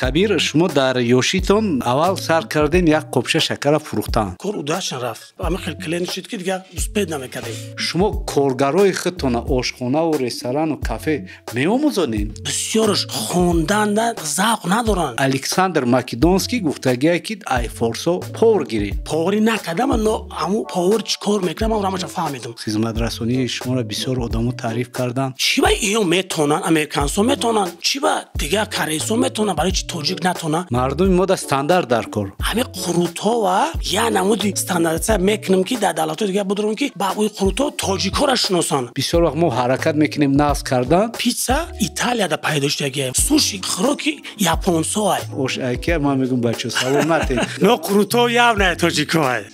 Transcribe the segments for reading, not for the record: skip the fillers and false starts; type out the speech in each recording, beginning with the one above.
Кабир, шумо дар ёшитон аввал сар кардем як қопча шакара фурӯхтан. Кор удачно рафт. Ама хел клиент шуд, ки дигар успеть намекардем. Шумо коргарои худтона ошхонаву ресторану кафе меомӯзонед? Бисёрш хонданда завқ надоранд. Александр Македонский гуфтагие, ки ай форсо повар гиред. Поварӣ накардам, но ҳамун повар чӣ кор мекунад, ман ҳамаша фаҳмидам. Хизматрасонии шуморо бисёр одамо таъриф карданд. Чӣ ба иё метавонанд, американсо метавонанд, чӣ ба дигар корейсо метавонанд, барои чӣ тоҷик натавонанд? Мардуми мо да стандарт дар кор. Ҳамин қурутҳова як намуди стандартизатсия мекунем, ки дар давлатҳои дигар бидорем, ки ба ӯи қурутҳо тоҷикҳоро шиносанд. Бисёр вақт мо ҳаракат мекунем нағз кардан. Питса Италияда пайдо шудагия, суши хӯроки японсоай. Ош айка ман мегӯм, бачо, саломатед. Но қурутҳо явная тоҷикҳоай.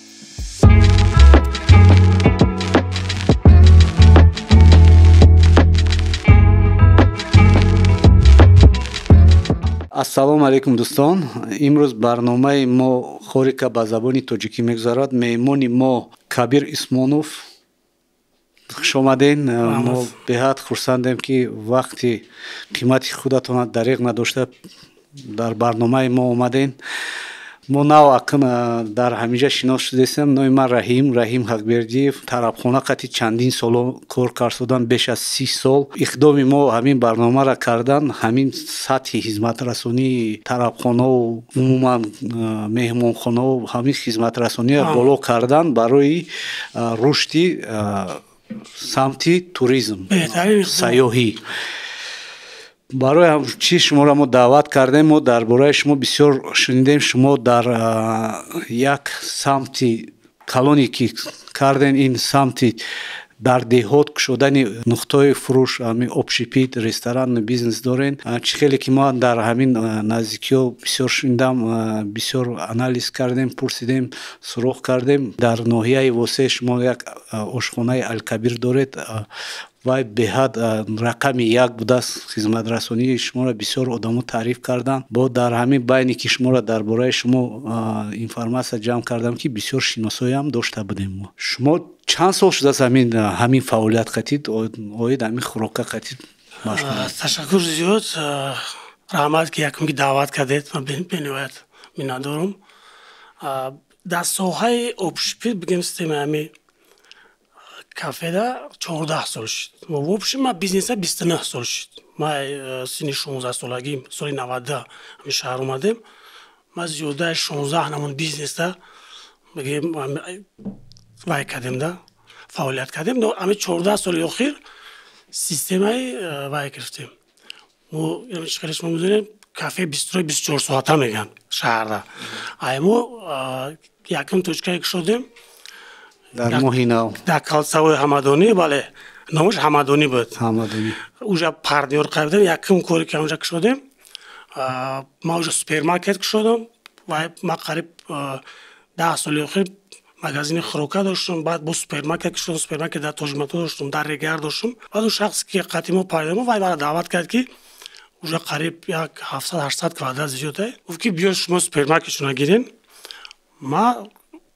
Ассалому алайкум, дӯстон. Имрӯз барномаи мо хорика ба забони тоҷикӣ мегузарад. Меҳмони мо Кабир Исмонов. Хуш омаден. Мо беҳад хурсандем, ки вақти қимати худатона дареғ надошта дар барномаи мо омаден. Мо нав акн дар ҳаминҷа шинос шудесем. Номи ман Раҳим, Раҳим Ҳақбердиев. Тарабхона қати чандин соло кор кард, беш аз 30 сол. Иқдоми мо ҳамин барномаро кардан, ҳамин сатҳи хизматрасонии тарабхонаву умуман меҳмонхонаву ҳамин хизматрасониро боло кардан барои рушди самти туризм, сайёҳӣ. Барои чӣ шуморо мо даъват кардем? Мо дар бораи шумо бисёр шунидем. Шумо дар як самти калоне ки кардем, ин самти дар деҳот кушодани нуқтаҳои фурӯш, ҳамин общепит, ресторан, бизнес дорем. Чӣ хеле ки мо дар ҳамин наздикиҳо бисёр шунидам, бисёр анализ кардем, пурсидем, суроғ кардем. Дар ноҳияи Восе шумо як ошхонаи Алкабир доред. Вай беҳад рақами як будааст. Хизматрасонии шуморо бисёр одамо таъриф карданд. Бо дар ҳамин байне ки шуморо дар бораи шумо информатсия ҷамъ кардам, ки бисёр шиносоиам дошта будем мо. Шумо чанд сол шудааст ҳамин фаъолият қатид, оид ҳамин хӯрока қатид машғул? Ташаккур зиёд, раҳмат, ки якум ки даъват кардед. Ман бениҳоят миннатдорам. Дар соҳаи общепит, бигем, системаи ҳамин кафеда 14 сол шуд. В общем, ман бизнеса 29 сол шуд. Ман синни 16 солагӣ, соли 92 ҳамин шаҳр омадем. Ман зиёдаи 16 намун бизнеса, бигем, вай кардем да, фаъолият кардем. Но ҳамин 14 соли охир системаи вай гирифтем. Мо хеле шумо медонем, кафе бистрои 24 соата мегӯянд шаҳрда. Ай мо якум точкае кушодем дар моҳи нав. Дар калсавои Ҳамадонӣ, бале, номаш Ҳамадонӣ буд. Ҳамадонӣ. Уже партнёр қабидем. Якум коре ки ҳамонҷа кушодем, ман уже супермаркет кушодам. Ва ман қариб 10 соли охир магазини хӯрока доштам, баъд бо супермаркет кушодам, супермаркет дар Тоҷмато доштам, дар Регар доштам. Баъд он шахсе ки қатъи мо пайдо, вай маро даъват кард, ки уже қариб як 700-800 квадрат зиёда. Гуфт, ки биё, шумо супермаркетшона гирен. Ма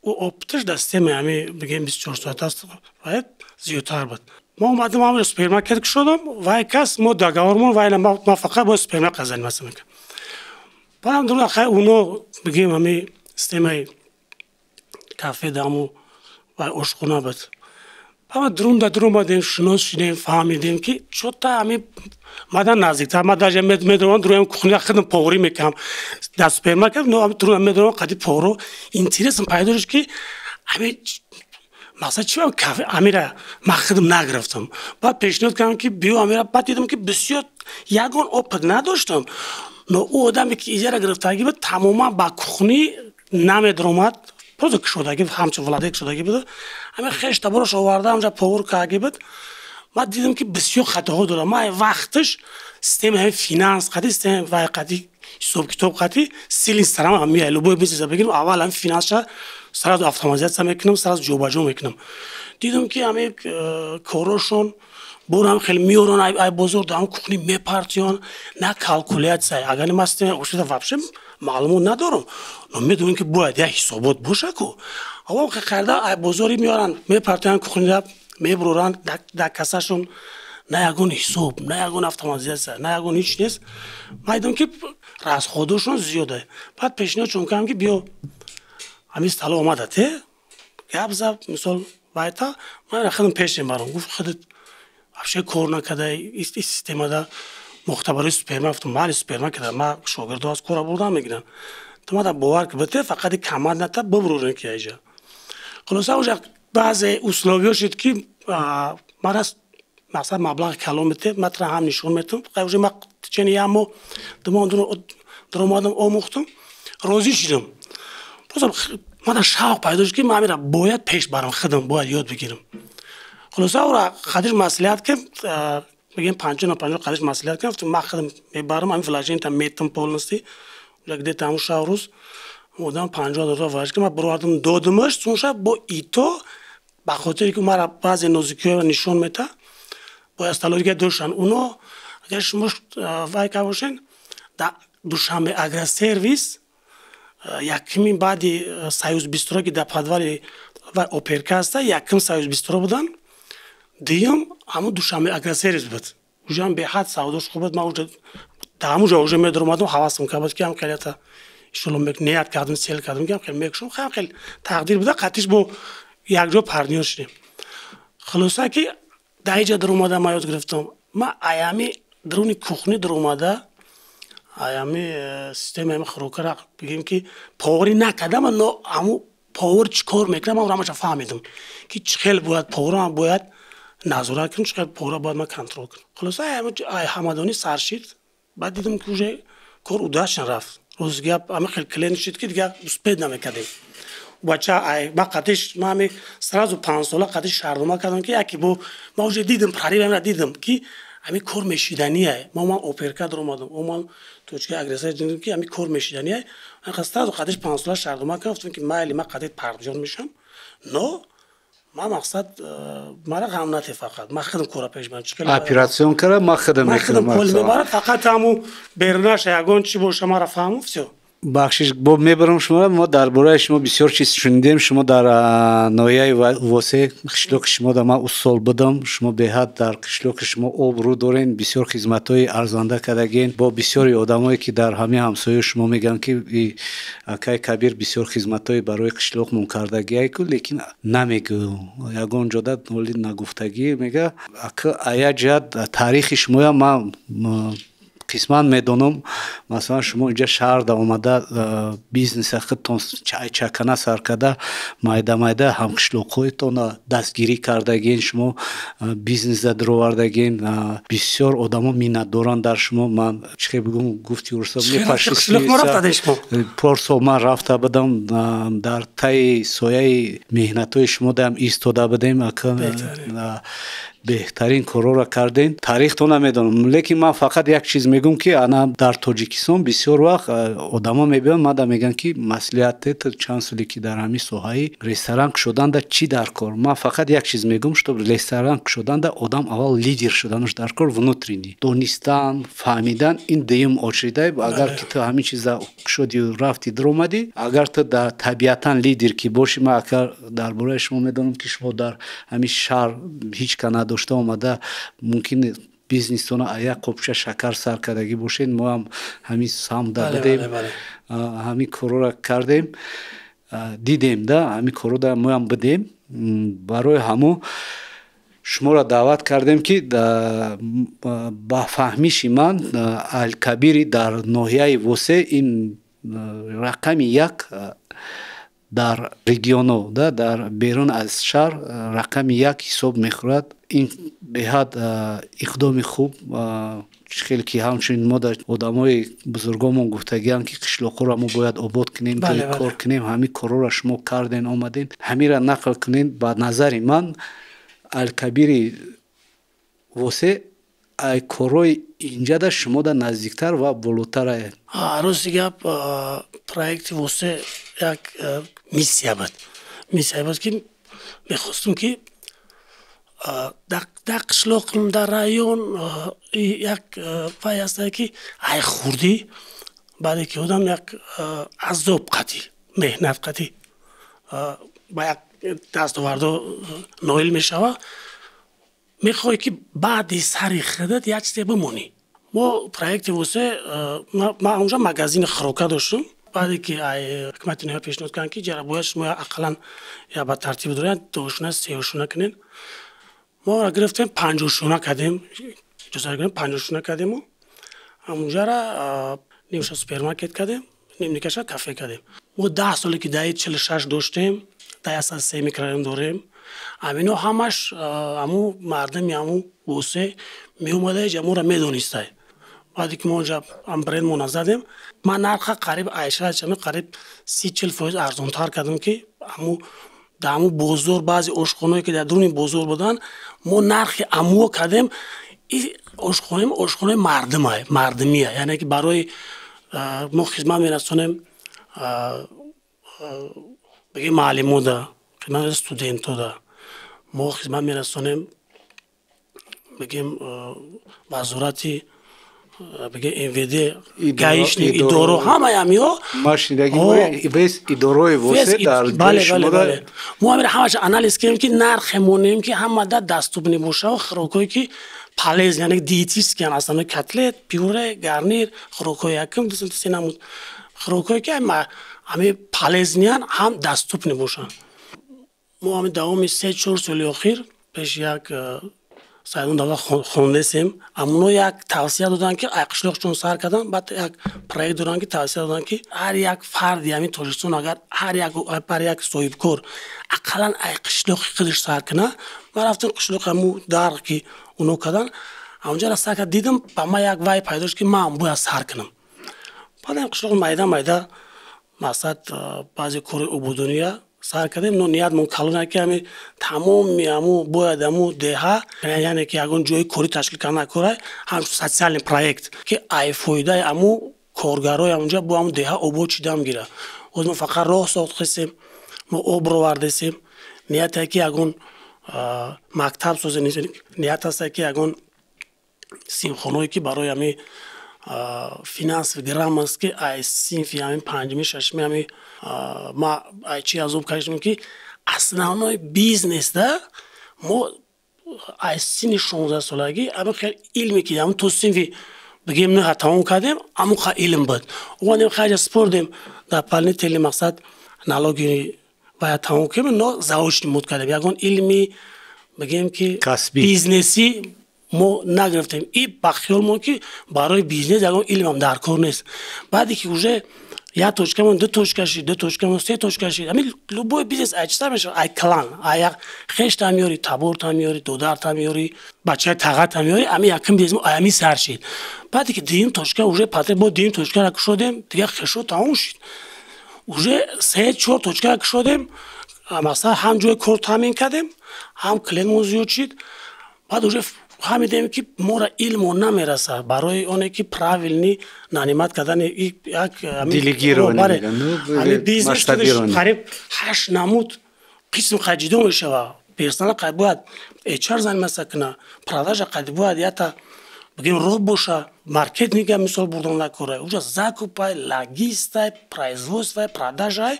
опыташ дар системаи ҳами, бигем, 24 соат аст, вай зиёдтар буд. Ма омадам, ҳамаҷо супермаркет кушодам. Вай кас мо договормон, вай ма фақат бояд супермаркет заниматься мекунам. Баъдам дура хай уно, бигем, ҳами системаи кафе даму вай ошхона буд. Ама дурунда дуромадем, шинос шудем, фаҳмидем, ки чота ҳами мадан наздиктар. Ма даже медонам, дуроям кухня худам поварӣ мекунам дар супермаркет, но дуруна медонам қади поваро. Интересам пайдо шуд, ки ҳами мақсад чи кафе амира ман худам нагирифтам. Баъд пешниҳод кардам, ки биё амира. Баъд дидам, ки бисёр ягон опыт надоштам, но ӯ одаме ки иҷара гирифтагӣ буд, тамоман ба кухни намедиромад, просто кушодагӣ, ҳамчун владелец кушодагӣ буд. Ҳамин хеш таборош оварда, ҳамҷа повар кардагӣ буд. Ман дидам, ки бисёр хатоҳо дорам. Ман вақташ системаи ҳамин финанс қади, системаи вай қади, ҳисоб-китоб қади силин сарам ҳам. Любой бизнеса бигирем, аввал ҳамин финансша сразу автоматизатсия мекунам, сразу ҷобаҷо мекунам. Дидам, ки ҳамин корошон борам хеле меоран ай бозор, дар кухни мепартиён, на калкулятсия. Агар ман системаи ошида вообще маълумот надорам, но медонем, ки бояд як ҳисобот боша ку. Аввал карда ай бозори меоранд, мепартоянд кухнида, мебуроранд дар кассашон. На ягон ҳисоб, на ягон автоматизация, на ягон ҳеч нест. Ман дидам, ки расходошон зиёда. Баъд пешниҳодшон кардам, ки биё, ҳамин стало омада те гап зад, мисол, вайта ман худам пеш мебарам. Гуфт, худат вообще кор накарда и системада мухтабарои супермаркет. Гуфтам, мали, супермаркет ма шогирдо аз кора бурдан мегиранд, ту мада бовар ки бите, фақат камад ната бибурен ки айҷа. Хулоса, уже баъзе условиё шуд, ки мара мақсад маблағи калон бите, ма тра ҳам нишон метам. Уже ма течение як моҳ, 2 моҳ дуромадам, омӯхтам, розӣ шудам. Просто мада шавқ пайдо шуд, ки ман амира бояд пеш барам, худам бояд ёд бигирам. Хулоса, ӯра қадиш маслиҳат ки мегӯем, 50 на 50 қадиш маслиҳат кардам. Гуфтам, ман худам мебарам, ҳамин вложение метам полностью. Где-то ҳамун шаб рӯз одам 50 000 вложение кардам, ман бировардам, додимаш. Чун шаб бо ито ба хотире ки мара баъзе нозикиҳоро нишон мета, бояд столоига доштан уно. Агар шумо вай ка бошен, дар Душанбе Агросервис якумин баъди Союз Бистро, ки дар подвали оперка аста, якум Союз Бистро будан, дуюм ҳамун Душанбе Агросервис буд. Уже беҳад савдош хуб буд. Ман уже дар ҳамун ҷо уже медаромадам, ҳавасам кард, ки ҳам хелета иншолло ният кардам, цель кардам, ки ҳам хел мекушам. Хел хел тақдир буда, қатиш бо якҷо партнёр шудем. Хулоса, ки дар иҷа даромада, ман ёд гирифтам. Ман аями даруни кухни даромада, аями системаи хӯрокара бигем, ки поварӣ накардам, но ҳамун повар чӣ кор мекунад, ман ҳамаша фаҳмидам, ки чӣ хел бояд поварам бояд назорат кунам, чӣ хел повара бояд ман контроль кунам. Хулоса, ҳамадонӣ сар шид. Баъд дидам, ки уже кор удачно рафт. Рӯзи гап, ҳама хел клиент шид, ки дигар успеть намекардем. Бача, ма қатиш ма ҳами сразу 5 сола қатиш шартнома кардам, ки яке бо ма уже дидам, прорыв дидам, ки ҳамин кор мешидание. Ма ман оперка даромадам, ман точка агрессия дидам, ки ҳамин кор мешидание. Сразу қатиш 5 сола шартнома кардам. Гуфтам, ки майли, ман қатит партнёр мешам, но ман мақсад мара ғам нате, фақат ман худам кора пеш барам. Операционкара ман худам. Мекунам, пул мебарам, фақат ҳаму берунаша ягон чӣ боша, мара фаҳму, всё. Бахшиш, бо мебарам шуморо. Мо дар бораи шумо бисёр чиз шунидем. Шумо дар ноҳияи Восе, қишлоқи шумо да ман усол будам. Шумо беҳад дар қишлоқи шумо обрӯ дорен, бисёр хизматҳои арзанда кардагин. Бо бисёри одамое, ки дар ҳамаи ҳамсояи шумо, мегӯянд, ки акай Кабир бисёр хизматҳои барои қишлоқмон кардагиайку, лекин намегӯ, ягон ҷода ҳоли нагуфтагӣ мега. Ая ҷиҳат таърихи шумоям ман қисман медонам. Масалан, шумо инҷа шаҳрда омада, бизнеса худтон чакана сар карда, майда майда ҳамқишлоқҳоятонро дастгирӣ кардагин, шумо бизнеса даровардагин. Бисёр одамо миннатдоранд дар шумо. Ман чӣ хел бигӯм, гуфти урса, порсол ман рафта будам, дар таи сояи меҳнатҳои шумо даам истода будем. Беҳтарин корҳоро кардем. Таърихто намедонам, лекин ман фақат як чиз мегӯм, ки ана дар Тоҷикистон бисёр вақт одамо мебиёнд, мада мегӯянд, ки маслиҳат, чанд соле ки дар ҳамин соҳаи ресторан кушоданда чӣ дар кор. Ман фақат як чиз мегӯм, что ресторан кушоданда одам аввал лидер шуданаш дар кор, внутренний донистан, фаҳмидан, ин дуюм очереда. Агар ки ту ҳамин чиза кушодию рафти, даромадӣ, агар ту дар табиатан лидер ки бошӣ, ман агар дар бораи шумо медонам, ки шумо дар ҳамин шаҳр ҳеҷ ка надошта омада, мумкин бизнестона як қопча шакар сар кардагӣ бошед. Мо ҳам ҳамин самда будем, ҳамин корҳоро кардем, дидем да, ҳамин корҳода моам будем. Барои ҳамо шуморо даъват кардем, ки ба фаҳмиши ман Алкабири дар ноҳияи Восе ин рақами як дар регионо, дар берун аз шаҳр рақами як ҳисоб мехӯрад. Ин беҳад иқдоми хуб. Хеле ки ҳамчунин мо одамои бузургомон гуфтагианд, ки қишлоқҳоро мо бояд обод кунем, кор кунем. Ҳамин корҳоро шумо карден, омаден, ҳаминро нақл кунем. Ба назари ман, Алкабири Восе ай корҳои инҷада шумода наздиктар ва болотара. Рости гап, проекти Восе як миссия буд, миссия буд, ки мехостум, ки дар қишлоқ, дар район як вай ҳастае, ки ай хурдӣ, баъде ки одам як азоб қатӣ, меҳнат қатӣ ба як дастовардо ноил мешава. Мехоҳӣ, ки баъди сари худат як чизе бимонӣ. Мо проекти Восе, ман онҷа магазини хӯрока доштам. Баъде ки ҳукумати ноҳия пешниҳод карданд, ки ҷара бояд шумо ақаллан я ба тартиб доред, душона, сеошона кунед, мо гирифтем, 50 шона кардем, иҷоза гирифтем, 50 шона кардему ҳамунҷара нимша супермаркет кардем, нимникаша кафе кардем. Мо 10 соле ки даи 46 доштем, даи 103 микрорайон дорем, ҳамино ҳамаш ҳаму мардами ҳаму Восе меомада, ҷаморо медонистай. Баъде ки мо онҷа брендмона задем, ман нарха қариб айшачами қариб 30-40% арзонтар кардам, ки ҳаму дар ҳаму бозор баъзе ошхоное, ки дар дуруни бозор буданд, мо нархи амуо кардем. И ошхонаи ошхонаи мардума, мардумия, яъне ки барои мо хизмат мерасонем, бигем, маълимота хизмат, студентода мо хизмат мерасонем, бигем, вазорати, бигем, МВД, гаишник, идоро, ҳамаи ҳамиҳо. Вес идорои Восе дар. Бале, мо ҳамира ҳамаша анализ кардем, ки нархе монем, ки ҳама да доступный боша, хӯрокҳое ки полезный, яъне диетический, основной котлет, пюре, гарнир, хӯрокҳои якум, се намуд хӯрокҳое, ки ҳами полезный ян, ҳам доступный бошанд. Мо ҳами давоми 3-4 соли охир пеши як Сайдон Давлат хондесем, амоно як тавсия доданд, ки ай қишлоқчон сар кардан, баъд як проект доранд, ки тавсия доданд, ки ҳар як фарди ҳамин Тоҷикистон, агар ҳар як соҳибкор ақаллан ай қишлоқи худаш сар кунад. Ман рафтем қишлоқи ҳаму дар, ки оно кардан, ҳамонҷара сар кард, дидам, ба ман як вай пайдо шуд, ки ман бояд сар кунам. Баъд ҳам қишлоқ майда майда, мақсад, баъзе кори ободония сар кардем, но ниятмон калона, ки ҳами тамоми ҳаму бояд ҳаму деҳа, яъне ки ягон ҷои корӣ ташкил кардан кора, ҳамчун социальный проект, ки ай фоидаи ҳаму коргарои ҳамунҷа бо ҳаму деҳа обод шидам гира. Оз мо фақат роҳ сохтесем, мо об ровардесем, ниятае ки ягон мактаб созем, ният аста, ки ягон синфхоное, ки барои ҳами финансовый грамотность, ки ай синфи ҳамин панҷуми, шашуми ҳами. Ма ай чи азоб кашидам, ки основной бизнесда мо ай синни 16-солагӣ ҳамин хел илме, ки ҳамин то синфи, бигем, ниҳа тамом кардем, ҳамон ха илм буд. Омадем, хайҷа спордем дополнительный, мақсад, налоги вая тамом кардем, но заочный муд кардем. Ягон илми, бигем, ки бизнеси мо нагирифтем и ба хиёлмон, ки барои бизнес ягон илмам дар кор нест. Баъде ки уже як точкамон ду точка шид, ду точкамон се точка шид, ҳамин любой бизнес ай чита мешавад? Ай клан, ай як хешта меёри, таборта меёри, додарта меёри, бачаи тағата меёри. Ҳамин якум бизнес ай ҳамин сар шид. Баъде ки дуюм точка уже патре бо дуюм точкара кушодем, дигар хешо тамом шид, уже се чор точкара кушодем, масалан, ҳам ҷои кор таъмин кардем, ҳам клиентмон зиёд шид. Баъд уже фаҳмидем, ки моро илмо намераса барои оне ки правильный нанимать кардани як бизнес. Қариб ҳашт намуд қисм қайд ҷудо мешава: персонал қайд бояд HR заниматься куна, продажа қайд бояд ята, бигем, роҳ боша, маркетинга мисол бурдан накора, уже закупай, логистай, производствои, продажай,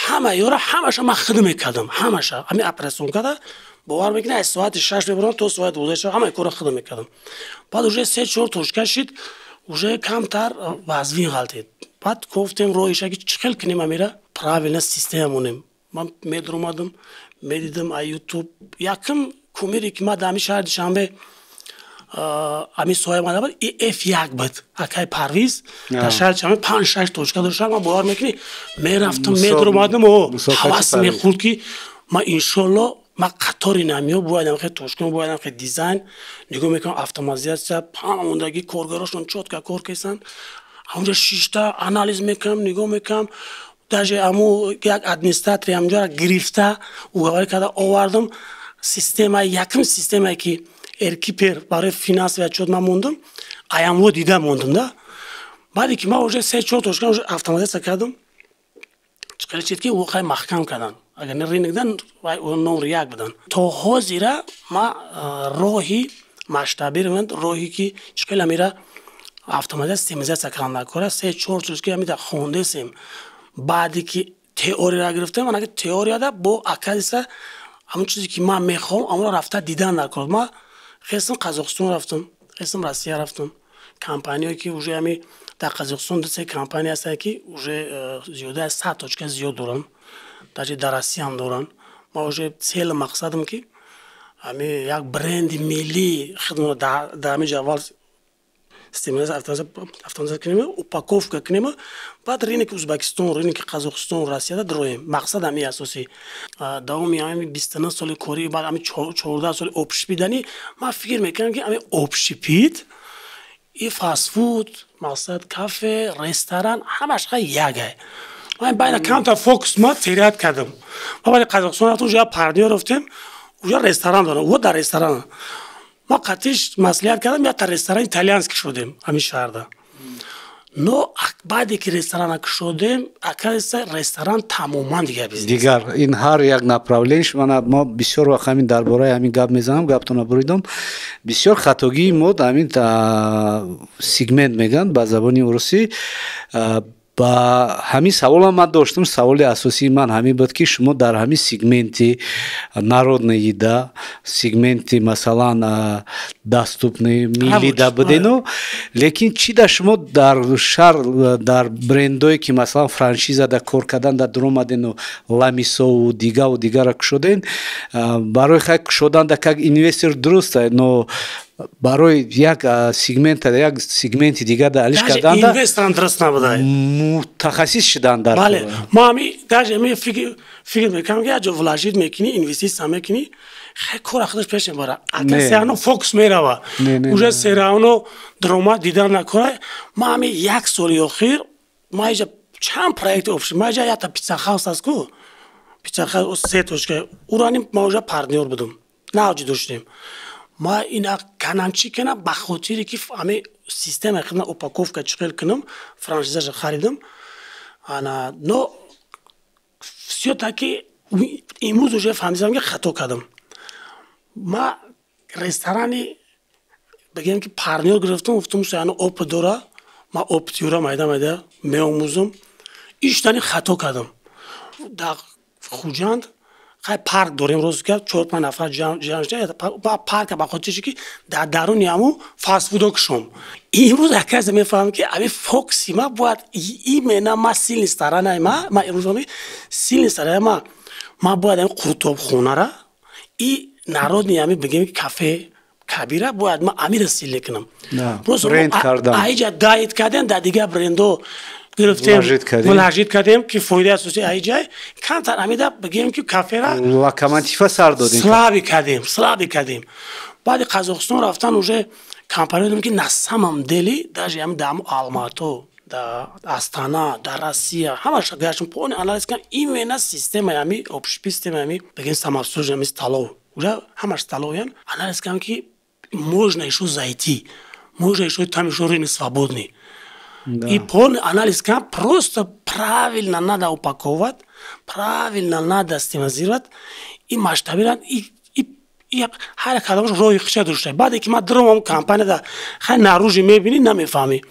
ҳама ёра, ҳамаша ман хидм мекардам, ҳамаша ҳамин операционкада. Бовар мекунӣ, аз соати 6 мебурам то соати 12 шаб ҳамаи корро хидм мекардам. Баъд уже се чор точка шид, уже камтар вазвин ғалтид. Баъд гуфтем, роҳиша ки чӣ хел кунем, амира правильно система монем. Ман медаромадам, медидам а Ютуб. Якум кумире, ки ман дар ҳамин шаҳри Душанбе ҳамин соҳаи мада буд, и F1 буд, акай Парвиз. Дар шаҳри Душанбе панҷ шаш точка доштам. Ман, бовар мекунӣ, мерафтам, медаромадам, ҳавас мехӯрд, ки ман иншолло ман қатори намиё бояд хел точка, бояд хел дизайн. Нигоҳ мекунам, автоматизация, ҳама мондагӣ, коргарошон чётко кор кесанд. Ҳамонҷа шишта анализ мекунам, нигоҳ мекунам. Даже аму як администратори ҳамонҷоро гирифта, уговор карда овардам. Система, якум системае, ки эркипер барои финансовый отчёт ман мондам, аямво дида мондам да. Баъде ки ман уже се чор точка уже автоматизация кардам, чиқари чид, ки воқеа маҳкам кардан, агар не рынокдан номер як будан. То ҳозира ма роҳи масштабирование, роҳи ки чӣ хел амира автоматизация, системизация кардан дар кора, се чор точка ҳамида хондесем. Баъде ки теорияро гирифтем, анаки теорияда бо оказывается Ҳамон чизе, ки ман мехоҳам, амро рафта дидан дар кор. Ман хестам, Қазоқистон рафтам, хестам, Россия рафтам. Компаниое, ки уже ҳами дар Қазоқистон ду се компания ҳастанд, ки уже зиёда аз 100 точка зиёд доранд, даже дар Россияам доранд. Ман уже цель, мақсадам, ки ҳами як бренди миллии хидмат дар ҳами ҷаввал автоматизация кунем, упаковка кунем, баъд рынок и Узбекистон, рынок и Қазоқистон, Россияда дроем. Мақсад ҳами асосӣ. Давоми ҳами 29 соли корӣ, баъд ҳами 14 соли общепит ани, ман фикр мекунам, ки ҳами общепит и фастфуд, мақсад, кафе, ресторан ҳамаш ха ягай. Ман байна камтар фокус ма терять кардам. Ма баъди Қазоқистон рафтам, уже партнёр рафтем, уже ресторан дорам, во дар ресторан ма қатиш маслиҳат кардам, якта ресторан итальянский шудем ҳамин шаҳрда. Но баъде ки ресторана кушодем, оказывается, ресторан тамоман дигар бизнес. Дигар ин ҳар як направление. Мана, мо бисёр вақт ҳамин дар бораи ҳамин гап мезанам, гаптона буридам. Бисёр хатогии мо ҳамин сегмент мегӯянд ба забони урусӣ. Ба ҳамин саволам ман доштам. Саволи асосии ман ҳамин буд, ки шумо дар ҳамин сегменти народный еда, сегменти, масалан, доступный миллида будену, лекин чӣ да шумо дар шаҳр, дар брендое, ки, масалан, франшизада кор кардан да дуромадену Ламисову дигаву дигара кушоден? Барои хай кушоданда как инвестор дуруст, но барои як сегмента як сегменти дигар да алиш карданда инвесторам дуруст набуда. Мутахассис шудан дар Бале, ма ҳами даже ами фикр мекунам, ки як ҷо вложить мекунӣ, инвеститсия мекунӣ, хай кора худаш пеш мебара. Ака всё равно фокус мерава, уже всё равно даромад дидан накора. Ма ҳами як соли охир ма иҷа чанд проекти общий, ма иҷа якта Пицца Хаус аст ку, Пицца Хаус се точка, урани ма уже партнёр будум, навҷи доштем. Ма ина канам, чӣ канам, ба хотире ки ҳами система хидна упаковка чӣ хел кунам, франшизаша харидам. Ана, но всё-таки имрӯз уже фаҳмидам, ки хато кардам. Ма ресторани, бигем, ки партнёр гирифтам, гуфтам, яъне опыт дора, ма опыт юра майда майда меомӯзам. Иштани хато кардам. Дар Хуҷанд хай парк дорем, рост гап, чор панҷ нафар ҷамъ шуда парка, ба хотире ки дар даруни ҳамун фастфудо кушом. Имрӯз оказывается мефаҳмам, ки ами фокуси ма бояд именно ма сильный сторонаи ма имрӯз сильный сторонаи ма бояд ами қуртобхонара и народный, ами, бигем, ки кафе Кабира бояд ма амира сильный кунам. Аиҷа даит кардем, дар дигар брендо гирифтем, вложить кардем, ки фоидаи асосӣ аиҷай камтар амида, бигем, ки кафера локомотива сар додем. Слабый кардем, слабый кардем. Баъди Қазоқистон рафтан уже компания дидем, ки на самом деле даже ами дар Алмато, дар Астана, дар Россия ҳамаш гаштем, полный анализ кардем. Именно системаи ами общепит, системаи ами, бигем, самообслуживание, ами столов, уже ҳамаш столовыян. Анализ кардем, ки можно ещё зайти, можно ещё там, ещё рынок свободный. И полный анализ кардем, просто правильно надо упаковать, правильно надо систематизировать и масштабировать, и ҳар кадомаш роҳи худша дошта. Баъде ки ман даромам компанияда, хай, наружи мебинӣ, намефаҳмӣ.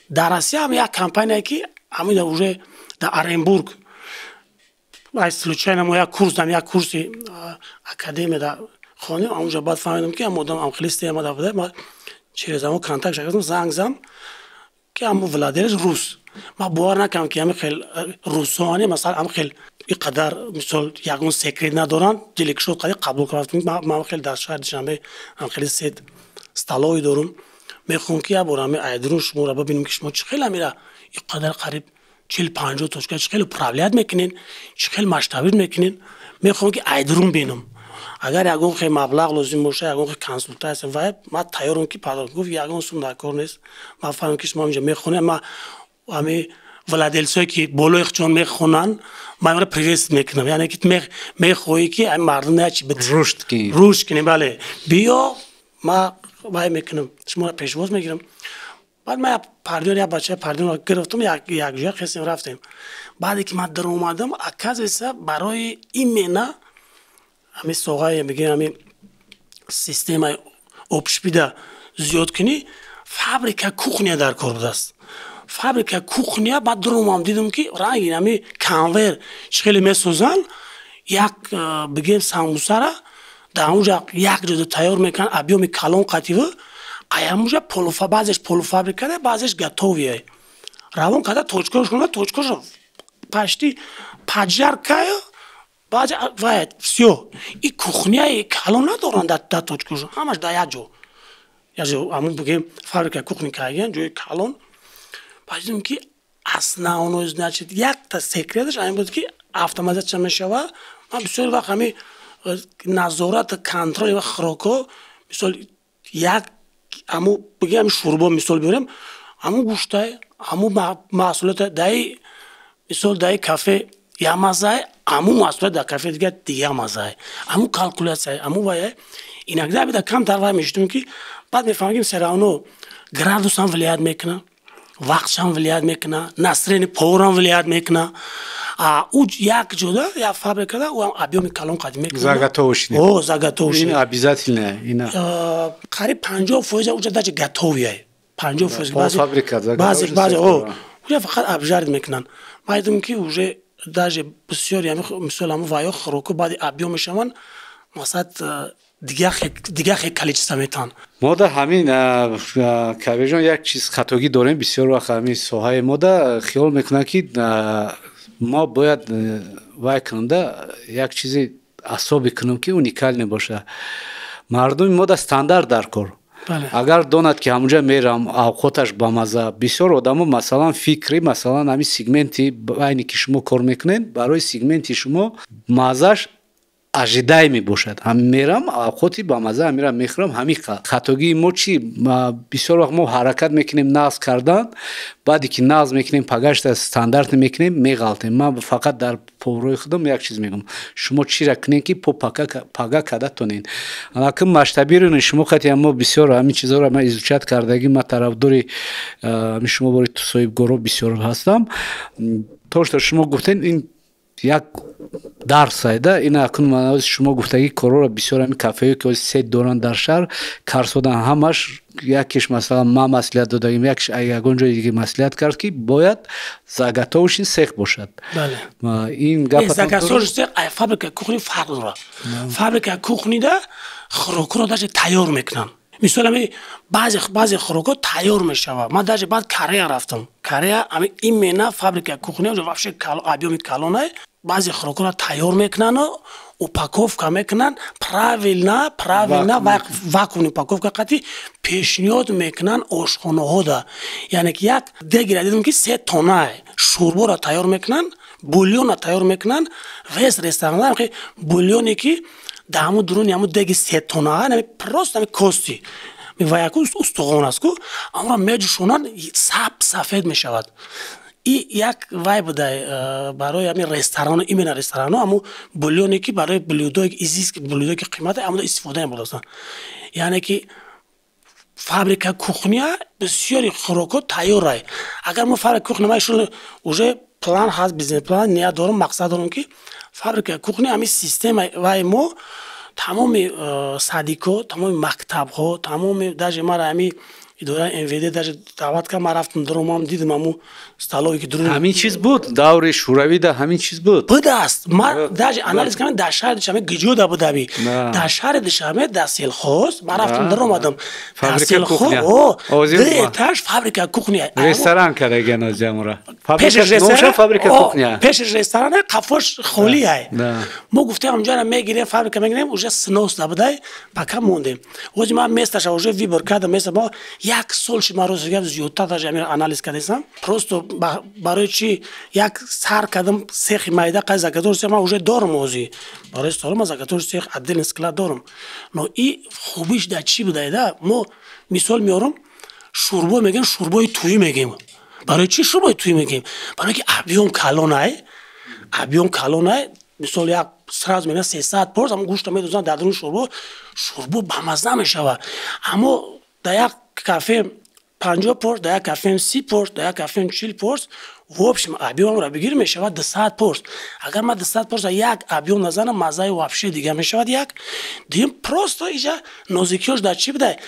Дар Россия ҳам як компания, ки ҳамин уже дар Оренбург, ай случайно мо як курс дам, як курси академия да хонем ҳамонҷо. Баъд фаҳмидам, ки ҳам одам амхелисте омада буда. Ма через ҳамо контакт шакардам, занг зам, ки ҳамо владелец рус. Ман бовар накардам, ки ҳами хел русоани, масалан, ҳами хел ин қадар, мисол, ягон секрет надоранд, дили кушод қади қабул кардам. Ман хел дар шаҳри Душанбе ҳам хеле сеть столовый дорум, мехоҳам, ки як бор ҳами айдрун шуморо бибинем, ки шумо чӣ хел ҳамира ин қадар қариб 40-50 точка чӣ хел управлять мекунен, чӣ хел масштабировать мекунен. Мехоҳам, ки айдрун бинам. Агар ягон хел маблағ лозим боша, ягон хел консультация вай, ман тайёрам, ки пардохт. Гуфт, ягон сум дар кор нест, ман фаҳмам, ки шумо инҷа мехонед. Ман ҳами владельцое, ки болои худшон мехонанд, ман имро приветствовать мекунам, яъне ки мехоҳӣ, ки ами мардум ячи рушд кунӣ. Рушд кунӣ, бале, биё, ма вай мекунам, шуморо пешвоз мегирам. Баъд ман як партнёр, як бачаи партнёр гирифтам, якҷоя хестем, рафтем. Баъде ки ман даромадам, оказывается, барои именно ҳамин соҳаи, мегӯем, ҳамин системаи общепита зиёд кунӣ, фабрика кухня дар кор будааст. Фабрика кухня. Баъд дуромам, дидам, ки ранги ҳами конвейер чӣ хеле месозанд. Як бигем, самбусара дар ҳамунҷа як ҷода тайёр мекунанд, объёми калон қативу аямуҷа баъзеш полуфабрикат, баъзеш готовый равон карда точкошона, точкошо почти поджаркаю, баъзе вай, всё. И кухняи калон надоранд дар точкошо, ҳамаш дар як ҷо, ҳамун бигем, фабрика кухни кардагиан, ҷои калон. Баъд дидем, ки основной, значит, якта секреташ ҳамин буд, ки автоматизация мешава. Ман бисёр вақт ҳами назорат, контроли ва хӯрокҳо, мисол, як ҳаму бигем, шӯрбо мисол биёрем, ҳаму гӯштай, ҳаму маҳсулота даи, мисол, даи кафе як маззае, ҳаму маҳсулот дар кафе дига дигар маззае, ҳаму калкуляция, ҳаму вая. Иногда бида камтар вай мешудем, ки баъд мефаҳмем, ки всё равно градусам влиять мекуна, вақтшам влиять мекуна, настроение поварам влиять мекуна. Ӯ як ҷода, як фабрикада, ӯ объёми калон қадим мекунад. Заготовочный. О, заготовочный. Ин обязательно ина. Қариб 50% уҷа даже готовый, 50%. Фабрика. Баъзе, баъзе о уҷа фақат обжарить мекунанд. Ман дидам, ки уже даже бисёри, мисол, ҳаму ваё хӯроку баъди объём мешаванд, масалан, дигар хел количество метаҳанд. Мо да ҳамин, Кабирҷон, як чиз хатогӣ дорем. Бисёр вақт ҳамин соҳаи мода хиёл мекунанд, ки мо бояд вай кунем да, як чизи асобӣ кунем, ки уникальный боша. Мардуми мо да стандарт дар кор. Агар донад, ки ҳамунҷа мерам, авқоташ бамаза. Бисёр одамо, масалан, фикри, масалан, ҳамин сегменти байне, ки шумо кор мекунед, барои сегменти шумо маззаш ожидай мебошад. Ҳам мерам, авқоти бамаза ҳамира мехӯрам. Ҳамин хатогии мо чӣ? Бисёр вақт мо ҳаракат мекунем нағз кардан, баъде ки нағз мекунем, пагашта стандарт мекунем, меғалтем. Ман фақат дар поврои худам як чиз мегӯям: шумо чира кунем, ки по пага када тонен, алакин масштабируни шумо қати. Мо бисёр ҳамин чизҳоро ман изучать кардагӣ, ман тарафдори ҳамин шумо бори соҳибгоро бисёр ҳастам. То что шумо гуфтен, ин як дарс айда. Ина акун шумо гуфтагӣ корора бисёр ҳамин кафеҳое, ки ҳози сеть доранд, дар шаҳр карсодан, ҳамаш якеш, масалан, ман маслиҳат додагим, якеш ягон ҷои диге маслиҳат кард, ки бояд заготовочный цех бошад. Ин гап, заготовочный цех фабрика кухни фарқ дорад. Фабрика кухнида хӯрокро даже тайёр мекунанд. Мисол, ами баъзе хӯрокҳо тайёр мешавад. Ман даже баъд Корея рафтам. Корея ами именно фабрика кухня вообще объёми калонай, баъзе хӯрокҳоро тайёр мекунану упаковка мекунанд правильно, правильно, вакуумный упаковка қати пешниҳод мекунанд ошхонаҳода. Яъне ки як дегира дидам, ки 3 тонна шӯрборо тайёр мекунанд, бульона тайёр мекунанд. Весь ресторан бульоне, ки дар ҳамун дуруни ҳамун деги 3 тонна, просто ҳами кости ва яку устухон аст ку, амро меҷӯшонанд, саб сафед мешавад. И як вай буда барои ҳамин ресторану, именно ресторану, ҳамун бульоне, ки барои блюдое изыск, блюдое, ки қимата, ҳамуно истифода мебурдастанд. Яъне ки фабрика кухня бисёри хӯрокҳо тайёрай. Агар мо фабрика кухня, ма уже план ҳаст, бизнес план, ният дорам, мақсад дорам, ки фабрика кухня ҳамин система вай мо тамоми садикҳо, тамоми мактабҳо, тамоми, даже мара ҳамин идораи МВД даже даъват кард, ман рафтам, дуромам, дидам ҳамун столовое, ки дурун. Ҳамин чиз буд даври Шӯравида, ҳамин чиз буд. Будааст. Ман даже анализ кардам, дар шаҳри Душанбе гиҷода будаби? Дар шаҳри Душанбе, дар Сельхоз ман рафтам, даромадам, дар Сельхоз ду этаж фабрика кухня. Ресторан кардагиан озиамура, фабрика кухня. Пеши ресторан, қафош холиай. Мо гуфтем, ҳамҷоро мегирем, фабрика мегирем, уже снос набудай, пока мондем. Ози ман месташа уже выбор кардам, места мо як сол шид. Ман рости гап, зиёдтар даже ҳамин анализ кардастам. Просто барои чи як сар кардам, цехи майда қай заготовочный цех ман уже дорам. Ози барои столо ман заготовочный цех, отдельный склад дорам. Но и хубиш дар чӣ будай да? Мо мисол меорам, шӯрбо мегӯем, шӯрбои тӯӣ мегӯем. Барои чӣ шӯрбои тӯӣ мегӯем? Барои ки объём калонай, объём калонай. Мисол, як сразу мегӯян 300 порс ҳамн гӯшта медозанд дар дуруни шӯрбо, шӯрбо бамазза мешавад. Аммо дар як кафе 50 порс, дар як кафем 30 порс, дар як кафем 40 порс, в общем, объёмро бигир, мешавад 200 порс. Агар ман 200 порс як объём назанам, маззаи вообще дига мешавад. Як дуюм, просто иҷа нозикиёш дар чӣ будай?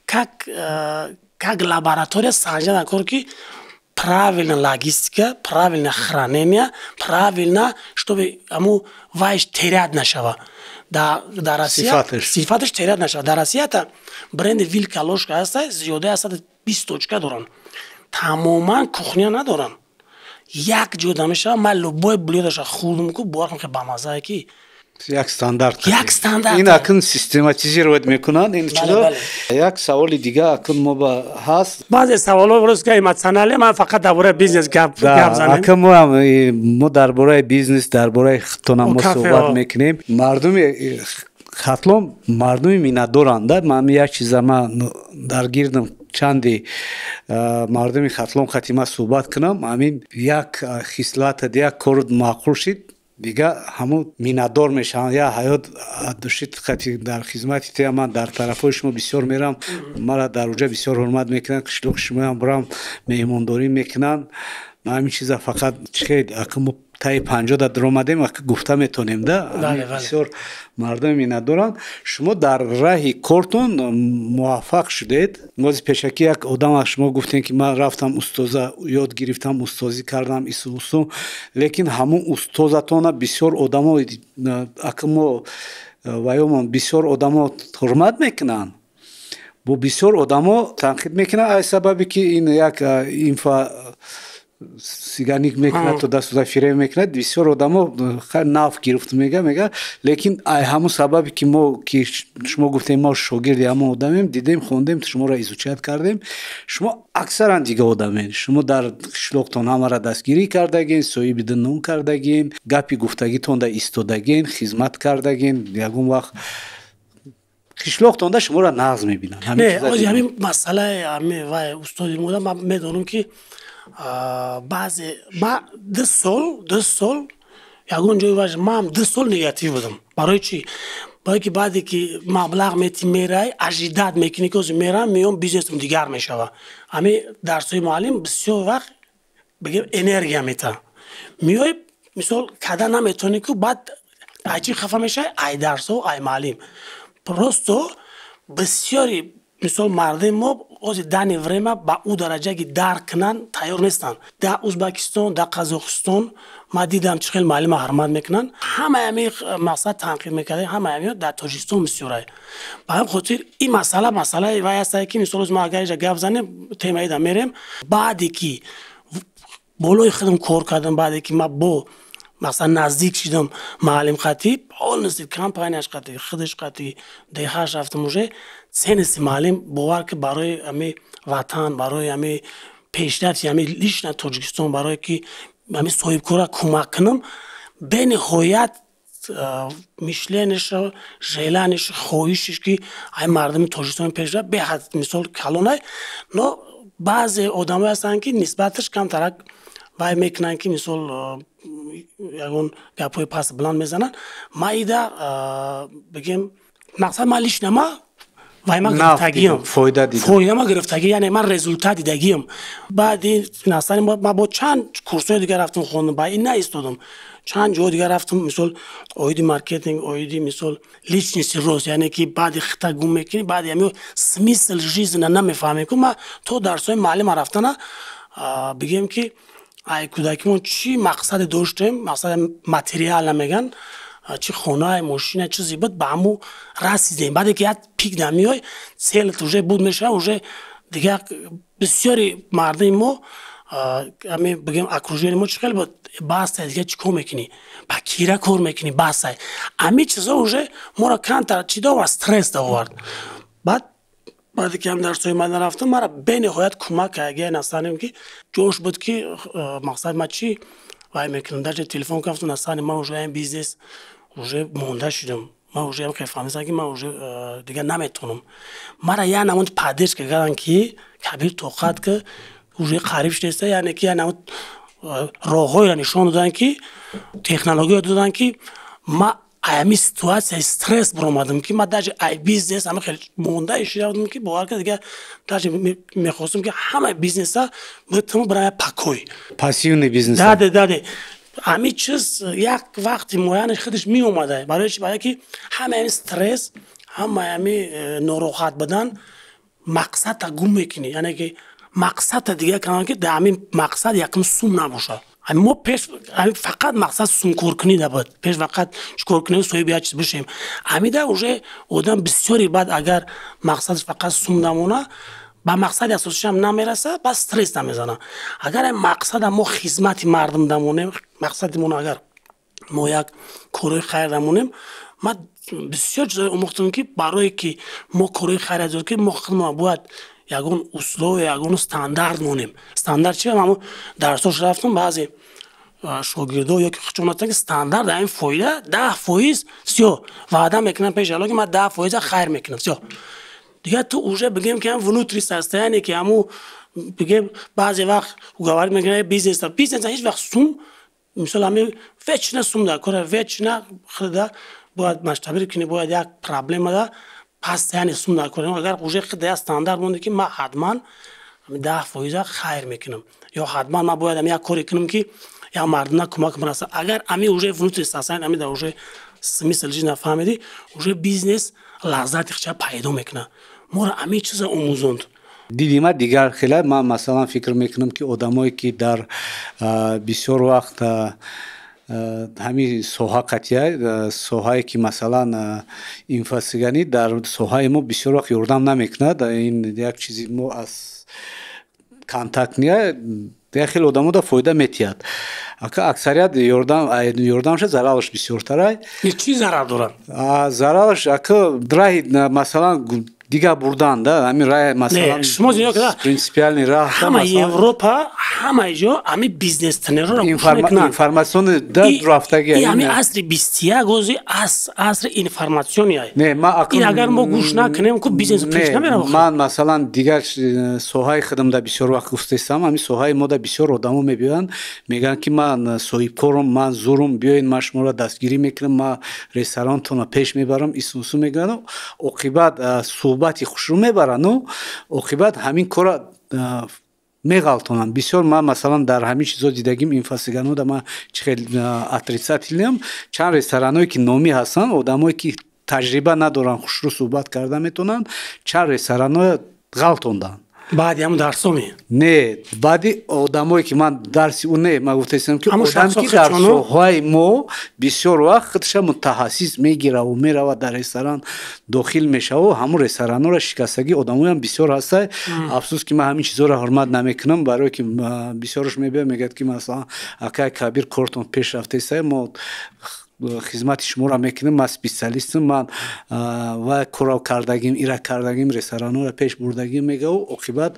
Как лаборатория санҷа кор, ки Правильно логистика, правильно хранение, правильно, чтобы аму вайш терять нашава. Да, Россия сифаташ терять нашава. Дар Россия та бренди «Вилка ложка» ҳаста, зиёда аз 120 точка доранд. Тамоман кухня надоранд. Як ҷо мешава, ман любой блюдо ша хӯрдум ку, бовар кун, бамазае ки. Як стандарт. Як стандарт. Ин акн систематизировать мекунанд ин чизо. Як саволи дига акн мо ба ҳаст. Баъзе саволҳо рост ки эмоционале, ман фақат дар бораи бизнес гап занем. Акн мо мо дар бораи бизнес, дар бораи худтонам мо суҳбат мекунем. Мардуми Хатлон мардуми миннатдоранд. Ман як чиза ман дар гирдам чанде мардуми Хатлон хатима суҳбат кунам, ҳамин як хислата, як кор маъқул шид, дига ҳамун миннатдор мешаванд. Я ҳаёт душит хати дар хизмати тия. Ман дар тарафҳои шумо бисёр мерам, мара дар уҷа бисёр ҳурмат мекунанд, қишлоқи шумоям бурам, меҳмондорӣ мекунанд. Ҳамин чиза фақат чихе ака мо таи 50 да даромадем, ака гуфта метонем да, бисёр мардуми миннатдоранд. Шумо дар раҳи кортон муваффақ шудед. Бози пешакӣ як одам аз шумо гуфтем, ки ман рафтам, устоза ёд гирифтам, устозӣ кардам, ису усу, лекин ҳамун устозатона бисёр одамо, ака мо ваёмон, бисёр одамо ҳурмат мекунанд, бо бисёр одамо танқид мекунанд, ай сабабе ки ин як инфо сиганик мекунад, то дастуда фиреб мекунад. Бисёр одамо наф гирифт, мега, лекин ай ҳамун сабабе ки мо, ки шумо гуфтем, мо шогирди ҳамон одамем, дидем, хондем, шуморо изучать кардем, шумо аксаран дига одамем. Шумо дар қишлоқтон ҳамаро дастгирӣ кардагин, соҳиби дунун кардагин, гапи гуфтагитонда истодагин, хизмат кардагин. Ягон вақт қишлоқтонда шуморо нағз мебинанд. Не, ҳамин масъалаи вай устоди мода ман медонам, ки баъзе ма 2 сол, 2 сол ягон ҷои важ ман 2 сол негатив будам. Барои чӣ? Барое ки баъде ки маблағ мети, мерай, ожидать мекунӣ, ки ҳозир мерам, меём, бизнесам дигар мешава. Ҳами дарсҳои муаллим бисёр вақт, бигем, энергия мета. Меёй, мисол, када наметавонӣ ку, баъд ай чӣ хафа мешавӣ? Ай дарсҳо, ай муаллим. Просто бисёри, мисол, мардуми мо ҳозир данный время ба ӯ дараҷа ки дарк кунанд, тайёр нестанд. Дар Узбекистон, дар Қазоқистон ман дидам, чӣ хел муаллима ҳурмат мекунанд. Ҳамаи ҳами мақсад танқид мекарда, ҳамаи ҳами дар Тоҷикистон бисёрай. Ба ҳамин хотир ин масъала масъалаи вай ҳастае, ки мисол, мо агар иҷа гап занем, темаида мерем. Баъде ки болои худам кор кардам, баъде ки ман бо масалан наздик шидам муаллим қатӣ, полностью компанияш қатӣ, худаш қатӣ, деҳаш рафтам, уже ценности муаллим, бовар ки, барои ҳами ватан, барои ҳами пешрафти ҳами лично Тоҷикистон, барое ки ҳами соҳибкора кӯмак кунам, бениҳоят мышление ш, желание ш, хоҳишш, ки ай мардуми Тоҷикистон пешрафт, беҳад, мисол, калонай. Но баъзе одамое ҳастанд, ки нисбаташ камтарак вай мекунанд, ки мисол, ягон гапҳои паст баланд мезананд. Ма ида, бигем, мақсад, ман лично ма вай ма гирифтагиам, фоида ма гирифтагӣ, яъне ман результат дидагиам. Баъди насани ма бо чанд курсҳои дигар рафтам, хондам, ба ин наистодам, чанд ҷои дигар рафтам, мисол, оиди маркетинг, оиди, мисол, личностный рост, яъне ки баъди хита гум мекунӣ, баъди ҳами смысл жизни намефаҳмӣ ку. Ма то дарсҳои муаллима рафтана, бигем, ки ай кӯдакимон чӣ мақсаде доштем, мақсади материал намеган, чӣ хонае, мошина, чизе буд, ба ҳаму расидем. Баъде ки як пик намеёй, цель ат уже буд мешава, уже дигар. Бисёри мардуми мо, ами бигем, окружение мо чӣ хел буд: бастай, дигар чӣ кор мекунӣ, ба кира кор мекунӣ, бастай. Ами чизо уже моро камтар чӣ довард? Стресс довард. Баъд баъде ки ҳам дарсҳои ман рафтам, мара бениҳоят кӯмак кард. Настанем ки ҷош буд, ки мақсад ма чӣ вай мекунам. Даже телефон кардам: «Настани, ман уже ин бизнес уже монда шудам, ман уже фаҳмидам, ки ман уже дигар наметавонам». Мара як намуд поддержка карданд, ки «Кабир, тоқат ки, уже қариб шудеста», яъне ки як намуд роҳҳоеро нишон доданд, ки технология доданд, ки ма ами ситуатсияи стресс баромадам, ки ма даже ай бизнес ама хеле монда шуда будам, ки бовар кар, дигар даже мехостам, ки ҳамаи бизнеса битам, барам як покой. Пассивный бизнес. Даде, ҳами чиз як вақти муайянаш худаш меомада. Барои чи? Барое ки ҳамаи ами стресс, ҳамаи ами нороҳат будан, мақсадта гум мекунӣ, яъне ки Мақсадта дигар кардам, ки дар ҳамин мақсад якум сум набошад. Мо пеш фақат мақсад сумкоркунӣ набуд, пеш фақат чикор кунем, соҳиби як чиз бишем. Ҳамида уже одам бисёри баъд, агар мақсадаш фақат сум намона, ба мақсади асосишам намераса, баъд стресс намезана. Агар мақсада мо хизмати мардум дамонем, мақсади мо агар мо як корҳои хайр дамонем. Ман бисёр чизое омӯхтам, ки барое ки мо корҳои хайр зиёд ки мо худмон бояд ягон условия, ягон стандарт монем. Стандарт чи? Ҳамо дарсош рафтам, баъзе шогирдо ё ки худшон ҳастанд, ки стандарт ҳамин фоида 10%, всё, ваъда мекунам пеши Алло, ки ман 10 фоиза хайр мекунам, всё. Дигар ту уже бигем, ки ҳам внутри состояние, ки ҳаму бигем, баъзе вақт уговорить мекунад бизнеса. Бизнеса ҳеҷ вақт сум, мисол, ҳамин вечно сум дар кора, вечно худа бояд масштабировать кунӣ, бояд як проблема да постоянно сум дар кора. Агар уже худа як стандарт монде, ки ман ҳатман 10 фоиза хайр мекунам ё ҳатман ман бояд як коре кунам, ки як мардума кӯмак расад, агар ами уже внутри состояние, ами дар уже смысл жизни нафаҳмидӣ, уже бизнес лаззати хича пайдо мекунад. Моро ами чиза омӯзонд. Диди ма дигар хела. Ман, масалан, фикр мекунам, ки одамое ки дар бисёр вақт ҳамин соҳа қатъия, соҳае ки, масалан, инфоцыганӣ дар соҳаи мо бисёр вақт ёрдам намекунад. Ин як чизи мо аз контактния як хеле одамо да фоида метиҳад, аксарият ёрдамша зарараш бисёртарай. Чӣ зарар дорад? Зарараш, ака, раҳи, масалан, дигар бурдан да ҳамин раҳ, масалан, шумо принципиальный раҳ. Ҳама Европа, ҳама ҷо ҳамин бизнес тренерро Информационный да рафтаги. Ҳамин асри 21 ози асри информациония. Не, ман ин агар мо гӯш накунем, ку бизнес пеш намерава. Ман, масалан, дигар соҳаи худам да бисёр вақт гуфтаистам. Ҳамин соҳаи мо да бисёр одамо мебиёянд, мегӯянд, ки ман соҳибкорам, ман зурум, биёед, ман шуморо дастгирӣ мекунам, ман ресторантонро пеш мебарам, исусу мегӯянд. Оқибат суҳбати хушрӯ мебаранду оқибат ҳамин кора меғалтонанд бисёр. Ман, масалан, дар ҳамин чизо дидагим, инфоцыганода ман чӣ хел отрицательный ам. Чанд рестораное ки номӣ ҳастанд, одамое ки таҷриба надоранд, хушрӯ суҳбат карда метавонанд, чанд рестораное ғалтонданд. Баъди ҳамн дарсоми? Не, баъди одамое ки ман дарси ӯ не, ман гуфтаистам, ки одам ки дар соҳаи мо бисёр вақт худша мутахассис мегираву меравад, дар ресторан дохил мешаву ҳамун ресторанҳоро шикастагӣ одамоям бисёр ҳаста. Афсӯс, ки ман ҳамин чизҳоро ҳурмат намекунам, барое ки бисёраш мебиёд, мегӯяд, ки, масалан, акай Кабир, кортон пеш рафтаиста, мо хизмати шуморо мекунем, ман специалистам, ман ва корро кардагим, ира кардагим, ресторанҳоро пеш бурдагим, мегӯ. Оқибат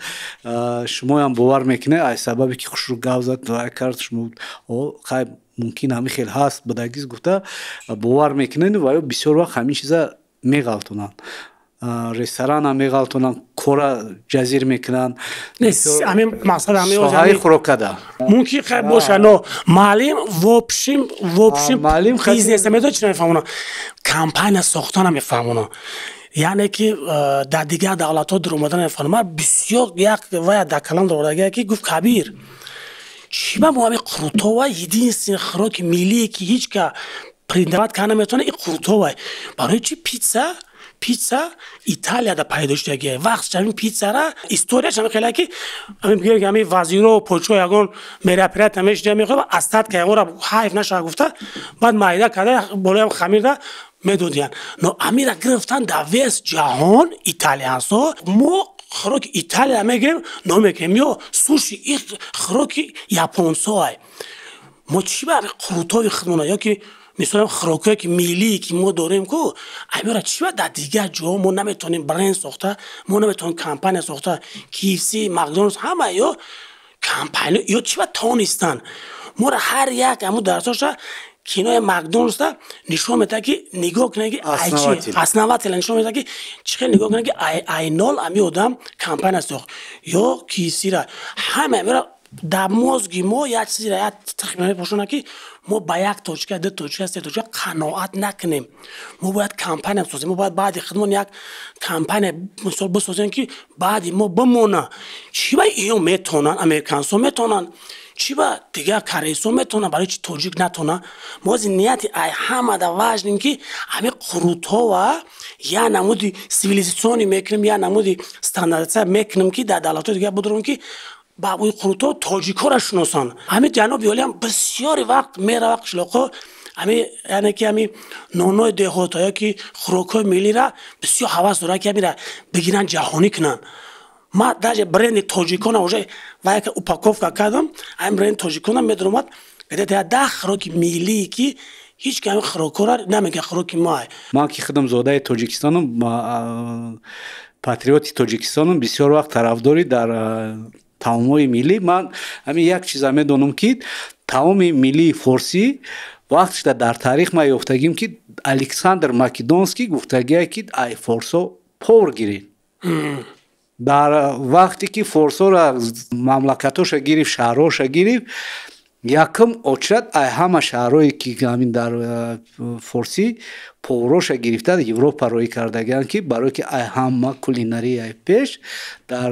шумоям бовар мекунед, аз сабабе ки хушрӯ гап зад ва кард, шумо хай, мумкин ҳамин хел ҳаст будагиз гуфта бовар мекунед ва ё бисёр вақт ҳамин чиза меғалтонанд, ресторана меғалтонанд, кора ҷазир мекунанд. Соҳаи хӯрокада. Мумкин хай боша, но маълим вообщем бизнеса медонад, чи намефаҳмона, компания сохта намефаҳмона, яъне ки дар дигар давлатҳо дуромада намефаҳмона. Ман бисёр як вая дар калам даровардагия, ки гуфт: «Кабир, чӣ ба мо ҳамин қурутова, единственный хӯроки миллие, ки ҳеҷ ка претендовать карда наметавона, ин қурутова. Барои чи пицца Италияда пайдо шудагия? Вақт ҳамин пиццара историяш ҳамин хеле, ки ҳамин бигӯем, ки ҳамин вазиро, подшоҳ ягон мероприятие мешуда, мехоҳ остатка ягонра ҳайф нашава гуфта, баъд майда карда, болоям хамирда медодиянд. Но амира гирифтан дар весь ҷаҳон италиянсо. Мо хӯроки Италия мегирем, номекунем, ё суши и хӯроки японсоай. Мо чӣ ба қурутови худмона ё ки мисолам хӯрокҳое ки миллие, ки мо дорем ку, амира чӣ ба дар дигар ҷоҳо мо наметавонем бренд сохта, мо наметавонем компания сохта? KFC, Макдоналдс, ҳама ё компания ё чӣ ба тонистанд? Моро ҳар як ҳамун дарсоша кинои Макдоналдса нишон медиҳад, ки нигоҳ кунед, ки основателя нишон медиҳад, ки чӣ хел, нигоҳ кунед, ки ай нол ами одам компания сохт, ё KFC-ра ҳама амира Дар мозги мо як чизеро, як тухм мепошонад, ки мо ба як точка, ду точка, се точка қаноат накунем. Мо бояд компания бисозем, мо бояд баъди худмон як компания, мисол, бисозем, ки баъди мо бимона. Чӣ ба иё метавонанд, американсо метавонанд, чӣ ба дигар корейсо метавонанд, барои чи тоҷик натавона? Мо ози нияти ай ҳамада важнем, ки ҳамин қурутҳова я намуди цивилизационный мекунем, я намуди стандартизация мекунем, ки дар давлатҳои дигар бидорем, ки ба ӯи қурутҳо тоҷикҳоро шиносанд. Ҳамин ҷаноби олиам бисёри вақт мерава қишлоқҳо, ҳами, яъне ки ҳами нонои деҳота ё ки хӯрокҳои миллира бисёр ҳавас дорад, ки ҳамира бигиранд, ҷаҳонӣ кунанд. Ма даже бренди тоҷикона уже ва яка упаковка кардам. Ҳамин бренди тоҷикона медаромад, где-то 10 хӯроки миллие, ки ҳеҷ ки ҳамин хӯрокҳоро намегӯяд хӯроки мо. Ман ки худам зодаи Тоҷикистонам, патриоти Тоҷикистонам, бисёр вақт тарафдори дар таомҳои миллӣ. Ман ҳамин як чиза медонам, ки таоми миллии форсӣ вақтшда дар таърих ма ёфтагим, ки Александр Македонский гуфтагие, ки ай форсо повар гиред. Дар вақте ки форсора мамлакатоша гирифт, шаҳрҳоша гирифт, якум очрат ай ҳама шаҳрҳое, ки ҳамин дар форсӣ повароша гирифта, Европа роҳӣ кардагианд, ки барое ки ай ҳама кулинарияи пеш дар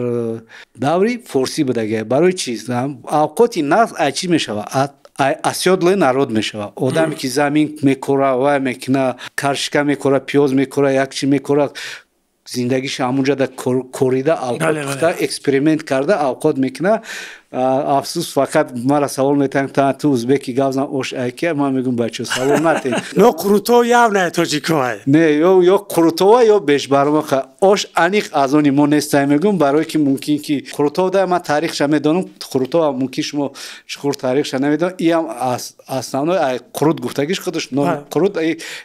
даври форсӣ будагия. Барои чиз авқоти нағз ай чӣ мешава? Ай оседлый народ мешава. Одаме ки замин мекора, вай мекуна, каршика мекора, пиёз мекора, як чи мекора, зиндагиша ҳамунҷа да корида, авқот пухта, эксперимент карда авқот мекуна. Афсӯс, фақат мара савол метаҳанд: та ту узбеки, гап зан, ош айки? Ман мегӯм: бачо, савол натен. Но қурутов явно тоҷикова. Не, ё қурутова, ё бешбармоқа. Ош аниқ аз они мо нестай, мегӯм, барое ки мумкин ки қурутов да ман таърихша медонам, қурутова мумкин шумо чуқур таърихша намедонам. Иам основной ай қурут гуфтагиш худаш ном қурут.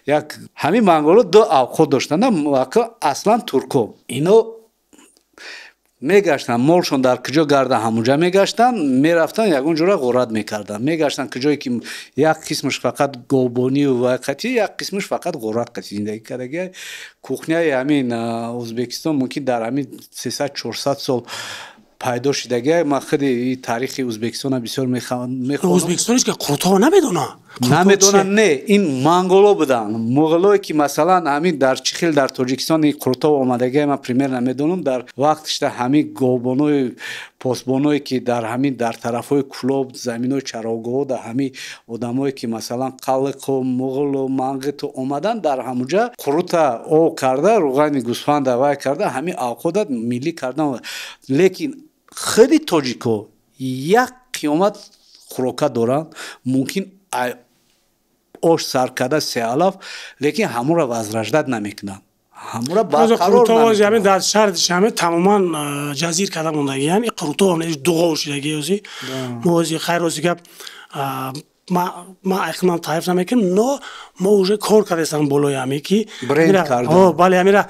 Як ҳамин монголо ду авқот доштанд. Аслан турко ино мегаштанд, молшон дар куҷо гарда, ҳамунҷа мегаштанд, мерафтанд, ягон ҷора ғорат мекарданд, мегаштанд куҷое ки як қисмаш фақат говбонию ва қатӣ, як қисмаш фақат ғорат қатӣ зиндагӣ кардаги. Кухняи ҳамин Ӯзбекистон мумкин дар ҳамин 300-400 сол пайдо шудагия. Ман худи таърихи Ӯзбекистона бисёр мехонам. Ӯзбекистон ҳеҷ қурутова намедона. Намедонам, не, ин монголо буданд, муғулое ки масалан ҳамин дар чӣ хел дар Тоҷикистон ин қурутов омадагия, ман пример намедонам. Дар вақтишда ҳамин говбонои, посбоное ки дар ҳамин дар тарафҳои Кӯлоб, заминҳои чарогоҳо, дар ҳамин одамое ки масалан қалиқу муғулу мангиту омадан, дар ҳамунҷа қурута об карда, руғани гӯсфанда вай карда, ҳамин авқота миллӣ кардан. Лекин худи тоҷико як қиёмат хӯрока доранд, мумкин ош сар карда сеалаф, лекин ҳамонро возрождать намекунанд, ҳамонро барқарор. Ҳамин дар шаҳри Душанбе тамоман ҷазир карда мондагиян. И қурутов дуғов шудаги. Ози мо ози хайр, ози гап, ма айхман таъриф намекунем, но мо уже кор кардастам болои ҳаме ки бренд карда. Бале, ҳамира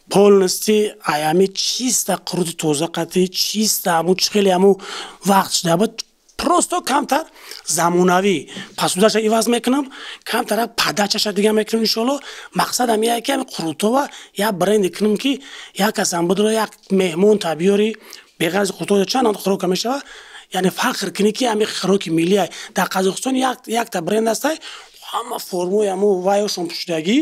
полностью аями чиста қурути тоза қатӣ, чиста ҳаму чӣ хеле ҳаму вақт шуда буд, просто камтар замонавӣ посудаша иваз мекунам, камтар подачаша дига мекунам, иншоалло. Мақсад ҳам яке ҳами қурутова як бренде кунам, ки як касам будро, як меҳмон та биёри, беғарзи қурутова чанд хӯрока мешава, яъне фахр кунӣ, ки ҳами хӯроки миллия. Дар Қазоқистон якта бренд ҳастай, ҳама формои ҳаму вайошон пӯшидагӣ,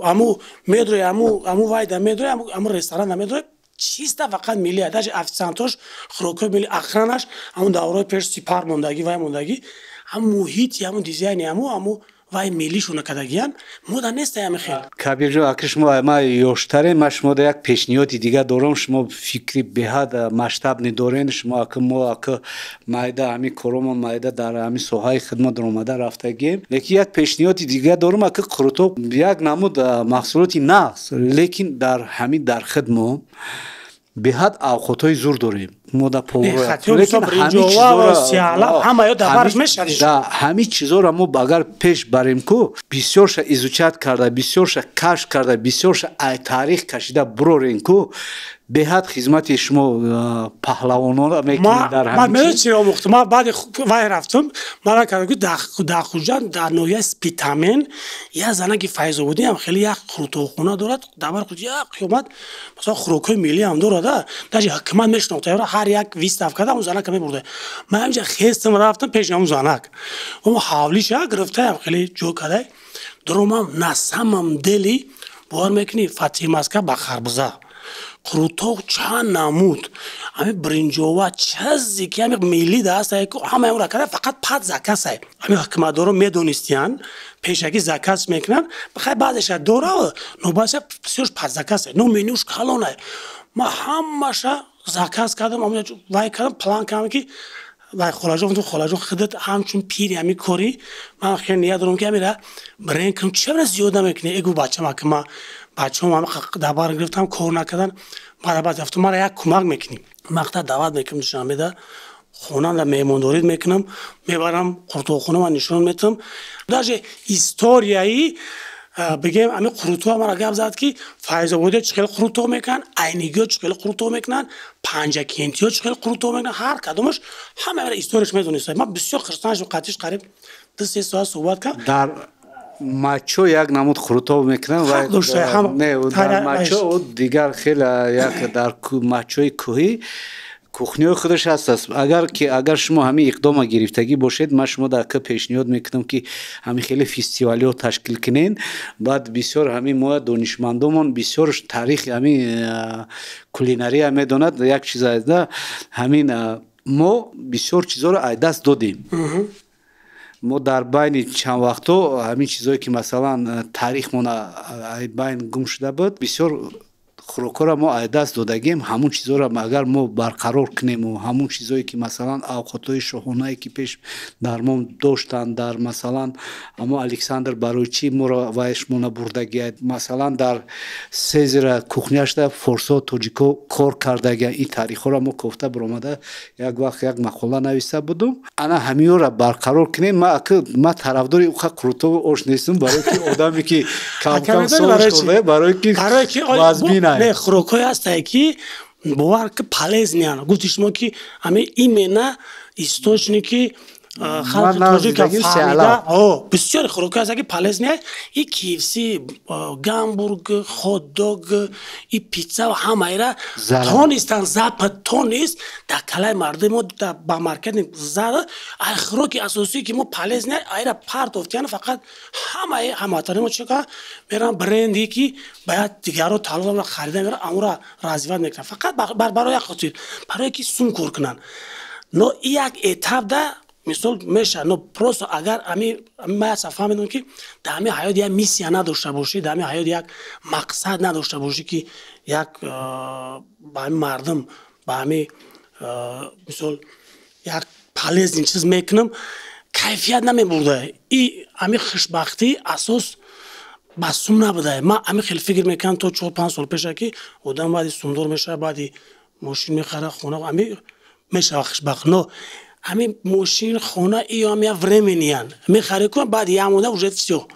ҳаму медрои, ҳаму вайда медрои, ҳаму ресторанда медрои, чиста фақат миллия. Даже официантош хӯрокҳои милли, охранаш ҳамун давраҳои пеш сипар мондагӣ, вай мондагӣ, ҳам муҳити, ҳамун дизайни, ҳаму вай миллишона кардагиян. Мода неста ҳами хел. Кабирҷон, аки шумо ма ёштарем, ма шумо як пешниҳоди дига дорам. Шумо фикри беҳад масштабный дорен. Шумо аки, мо аки майда, ҳамин коромон майда, дар ҳамин соҳаи хидмат омада рафтагием, лекин як пешниҳоди дига дорам. Аки қурутоб як намуд маҳсулоти нағз, лекин дар ҳамин дар хидмо беҳад авқотҳои зур дорем мо да ҳамин чизоро мо агар пеш барем ку, бисёрша изучать карда, бисёрша кашф карда, бисёрша ай таърих кашида бурорем ку. Беҳад хизмати шумо паҳлавононро мекунед дар ҳамин. Ман медонӣ чиро омӯхтам? Ман баъди вай рафтам, ман кардам, ки дар Хуҷанд, дар ноҳияи Спитамен, як занаки Файзободӣ ҳам хеле як қурутовхона дорад. Дар бар худ як қиёмат, масалан, хӯрокҳои миллӣ ҳам дорад. Даже ҳукумат мешинохта, ҳар як выставка ҳамун занака мебурда. Ман ҳаминҷа хестам, рафтам пеши ҳамун занак. Он ҳавлиша гирифтаам, хеле ҷо кадай. Дуромам, на самом деле, бовар мекунӣ, фатимаска ба харбуза, қурутоқ чанд намуд, ҳами бринҷова, чизе ки ҳами миллӣ даст, ҳамаи онро карда, фақат под заказ ай. Ҳами ҳукуматдоро медонистиянд, пешакӣ заказ мекунанд. Хай, баъзеша дора, но баъзеша бисёрш под заказ ай, но менюш калон ай. Ман ҳамаша заказ кардам, вай кардам, план кардам, ки вай, холаҷон, холаҷон, худат ҳамчун пири ҳами корӣ, ман хеле ният дорам, ки ҳамира бренд кунам, чара зиёд намекунӣ? Эгу бачам, ака, ма бачаҳом дар бар гирифтам, кор накардан. Баъд баъд рафтам, мара як кӯмак мекунӣ, мақта даъват мекунам Душанбеда, хонанда меҳмондорӣ мекунам, мебарам қурутовхона, ман нишон метавам, даже историяи бигем ами қурутова мара гап зад, ки Файзободиё чӣ хел қурутов мекунанд, Айнигиё чӣ хел қурутов мекунанд, Панҷакентиё чӣ хел қурутов мекунанд, ҳар кадомаш ҳама историяш медониста. Ман бисёр хурсанд шудам, қатиш қариб 2-3 соат суҳбат кардам. Дар Мачо як намуд қурутов мекунанд. Дар Мачо дигар хеле, як дар Мачои кӯҳӣ кухняҳои худаш ҳаст аст. Агар ки агар шумо ҳамин иқдома гирифтагӣ бошед, ман шумо дар ка пешниҳод мекунам, ки ҳамин хеле фестивалиҳо ташкил кунед. Баъд бисёр ҳамин моя донишмандомон бисёр таърихи ҳамин кулинария медонад. Як чиз да, ҳамин мо бисёр чизҳоро аз даст додем. Мо дар байни чанд вақтҳо ҳамин чизҳое ки, масалан, таърихмон байн гум шуда буд, бисёр хӯрокҳоро мо аз даст додагем. Ҳамун чизҳоро агар мо барқарор кунему, ҳамун чизҳое ки, масалан, авқотҳои шоҳонае ки пеш дар мо доштанд, дар, масалан, амо Александр барои чӣ моро вайшмона бурдагия, масалан, дар Сезера кухняшда форсо, тоҷико кор кардагия, ин таърихҳоро мо кофта баромада, як вақт як мақола нависта будум, ана ҳаминҳоро барқарор кунем. Ма тарафдори уқа қурутову ош нестам, барое ки одаме ки камкам солш хӯрда, барое ки вазбина. Не, хӯрокҳое ҳастае, ки бовар ки полезный анд. Гуфти шумо, ки ҳами именно источники халқи тоҷика фаҳмида, бисёри хӯрокҳое ҳастае, ки полезный. И KFC, гамбург, хот-дог, и питса, ҳамаира тонистан Запад тонист дар калаи мардуми мо ба маркетинг зада. Ай хӯроки асосие, ки мо полезный, айра партофтиян. Фақат ҳамаи ҳамватанои мо чӣ карданд? Мераванд бренде, ки бояд дигарро талоба харида мераванд, амура развивать мекунанд, фақат барои як хотир, барое ки сум кор кунанд. Но и як этап да, мисол, мешавад, но просто агар ами ман як фаҳмидам, ки дар ҳами ҳаёт як миссия надошта бошӣ, дар ҳами ҳаёт як мақсад надошта бошӣ, ки як ба ҳами мардум, ба ҳами, мисол, як полезный чиз мекунам, кайфият намебурда. И ҳами хушбахтӣ асос ба сум набуда. Ман ҳами хеле фикр мекардам то 4-5 сол пеша, ки одам баъди сумдор мешавад, баъди мошин мехарад, хона, ҳами мешавад хушбахт. Но ҳамин мошин, хона иам я временный ян, мехарӣ кун, баъд як муддат уже всё.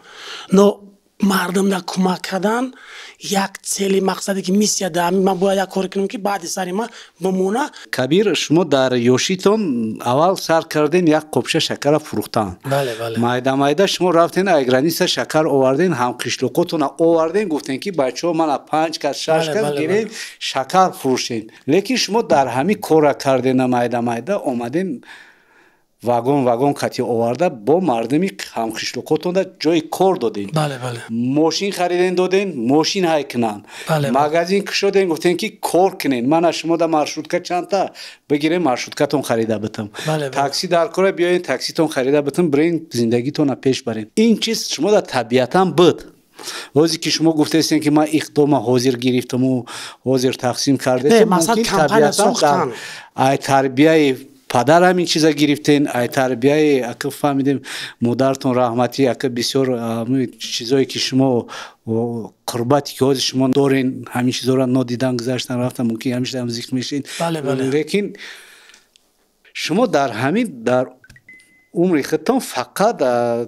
Но мардумда кӯмак кардан, як цели, мақсаде, ки миссия дар ман, бояд як коре кунам, ки баъди сари ман бимона. Кабир, шумо дар ёшитон аввал сар кардем як қопша шакара фурӯхтан. Бале, бале. Майда майда шумо рафтен, ай граница шакар оварден, ҳамқишлоқотона оварден, гуфтен, ки бачаҳо, мана панҷ кас, шаш кас гирен, шакар фурӯшен. Лекин шумо дар ҳамин кора кардена, майда майда омадем, вагон вагон кати оварда, бо мардуми ҳамқишлоқотонда ҷои кор додем. Бале, бале. Мошин хариден, доден, мошин ҳай кунанд. Магазин кушоден, гуфтен, ки кор кунен, мана шумо да маршрутка чандта бигирем, маршруткатон харида битам, такси дар кора биёен, такситон харида битам, бирен, зиндагитона пеш барен. Ин чиз шумо да табиатан буд. Ҳозир ки шумо гуфтестен, ки ман иқдома ҳозир гирифтаму ҳозир тақсим кардем, ай тарбияи падар ҳамин чиза гирифтен, ай тарбияи, ака, фаҳмидем, модаратон раҳматӣ, ака, бисёр чизое ки шумо, қурбате ки ҳозир шумо дорен, ҳамин чизоро нодидан гузаштан рафтан, мумкин ҳамин зикр мешин. Лекин шумо дар ҳамин дар умри худтон фақат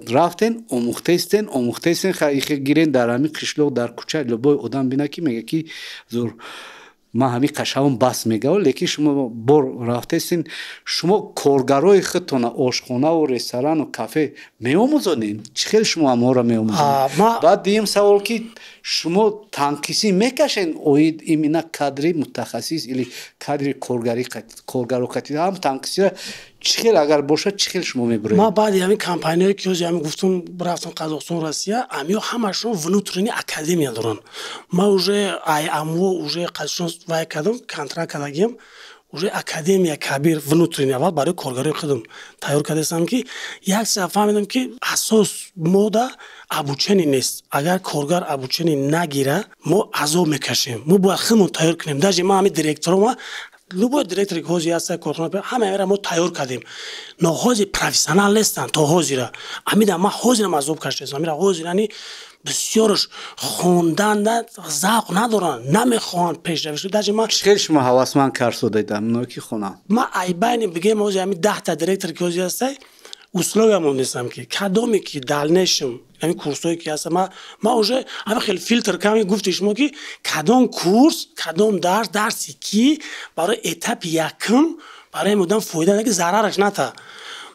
рафтен, омӯхтаистен, омӯхтаистен. Гирен, дар ҳамин қишлоқ, дар кӯча любой одам бина, ки мега, ки зур. Ман ҳамин қашавон бас мегавам, лекин шумо бор рафтесин. Шумо коргарои худтона ошхонаву ресторану кафе меомӯзонед? Чӣ хел шумо аморо меомӯзонед? Баъд дуюм савол, ки шумо танқисӣ мекашед оид именно кадри мутахассис или кадри коргари, коргаро қати ҳам танқисира чӣ хел, агар бошад, чӣ хел шумо мебуред? Ма баъди ҳамин компанияе ки ҳози ҳамин гуфтум, рафтам Қазоқистон, Россия, амиё ҳамашон внутренний академия доранд. Ма уже ай амво уже қадшон вай кардам, контракт кардагиам, уже академия Кабир внутренний аввал барои коргарои худам тайёр кардастам, ки як чиза фаҳмидам, ки асос мода обучение нест. Агар коргар обучение нагира, мо азоб мекашем. Мо бояд худмон тайёр кунем. Даже ма ҳамин директорома, любой директори ки ҳозир ҳаста корхона, ҳамаро мо тайёр кардем, но ҳозир профессионал нестанд то ҳозира. Амида ман ҳозирам азоб кашидастам. Амира ҳозир ани бисёрш хонданда завқ надоранд, намехоҳанд пешравӣ. Даже ман Чӣ хел шумо ҳавасманд карсодед амино ки хонанд? Ман айбайни бигем, ҳозир ҳамин 10-та директор ки ҳозир ҳастай, условия мондестам, ки кадоме ки дальнейшем ҳамин курсҳое ки ҳаста, ма уже ҳамин хел филтр кардам. Гуфти шумо, ки кадом курс, кадом дарс, дарси ки барои этапи якум барои одам фоида, ки зарараш ната.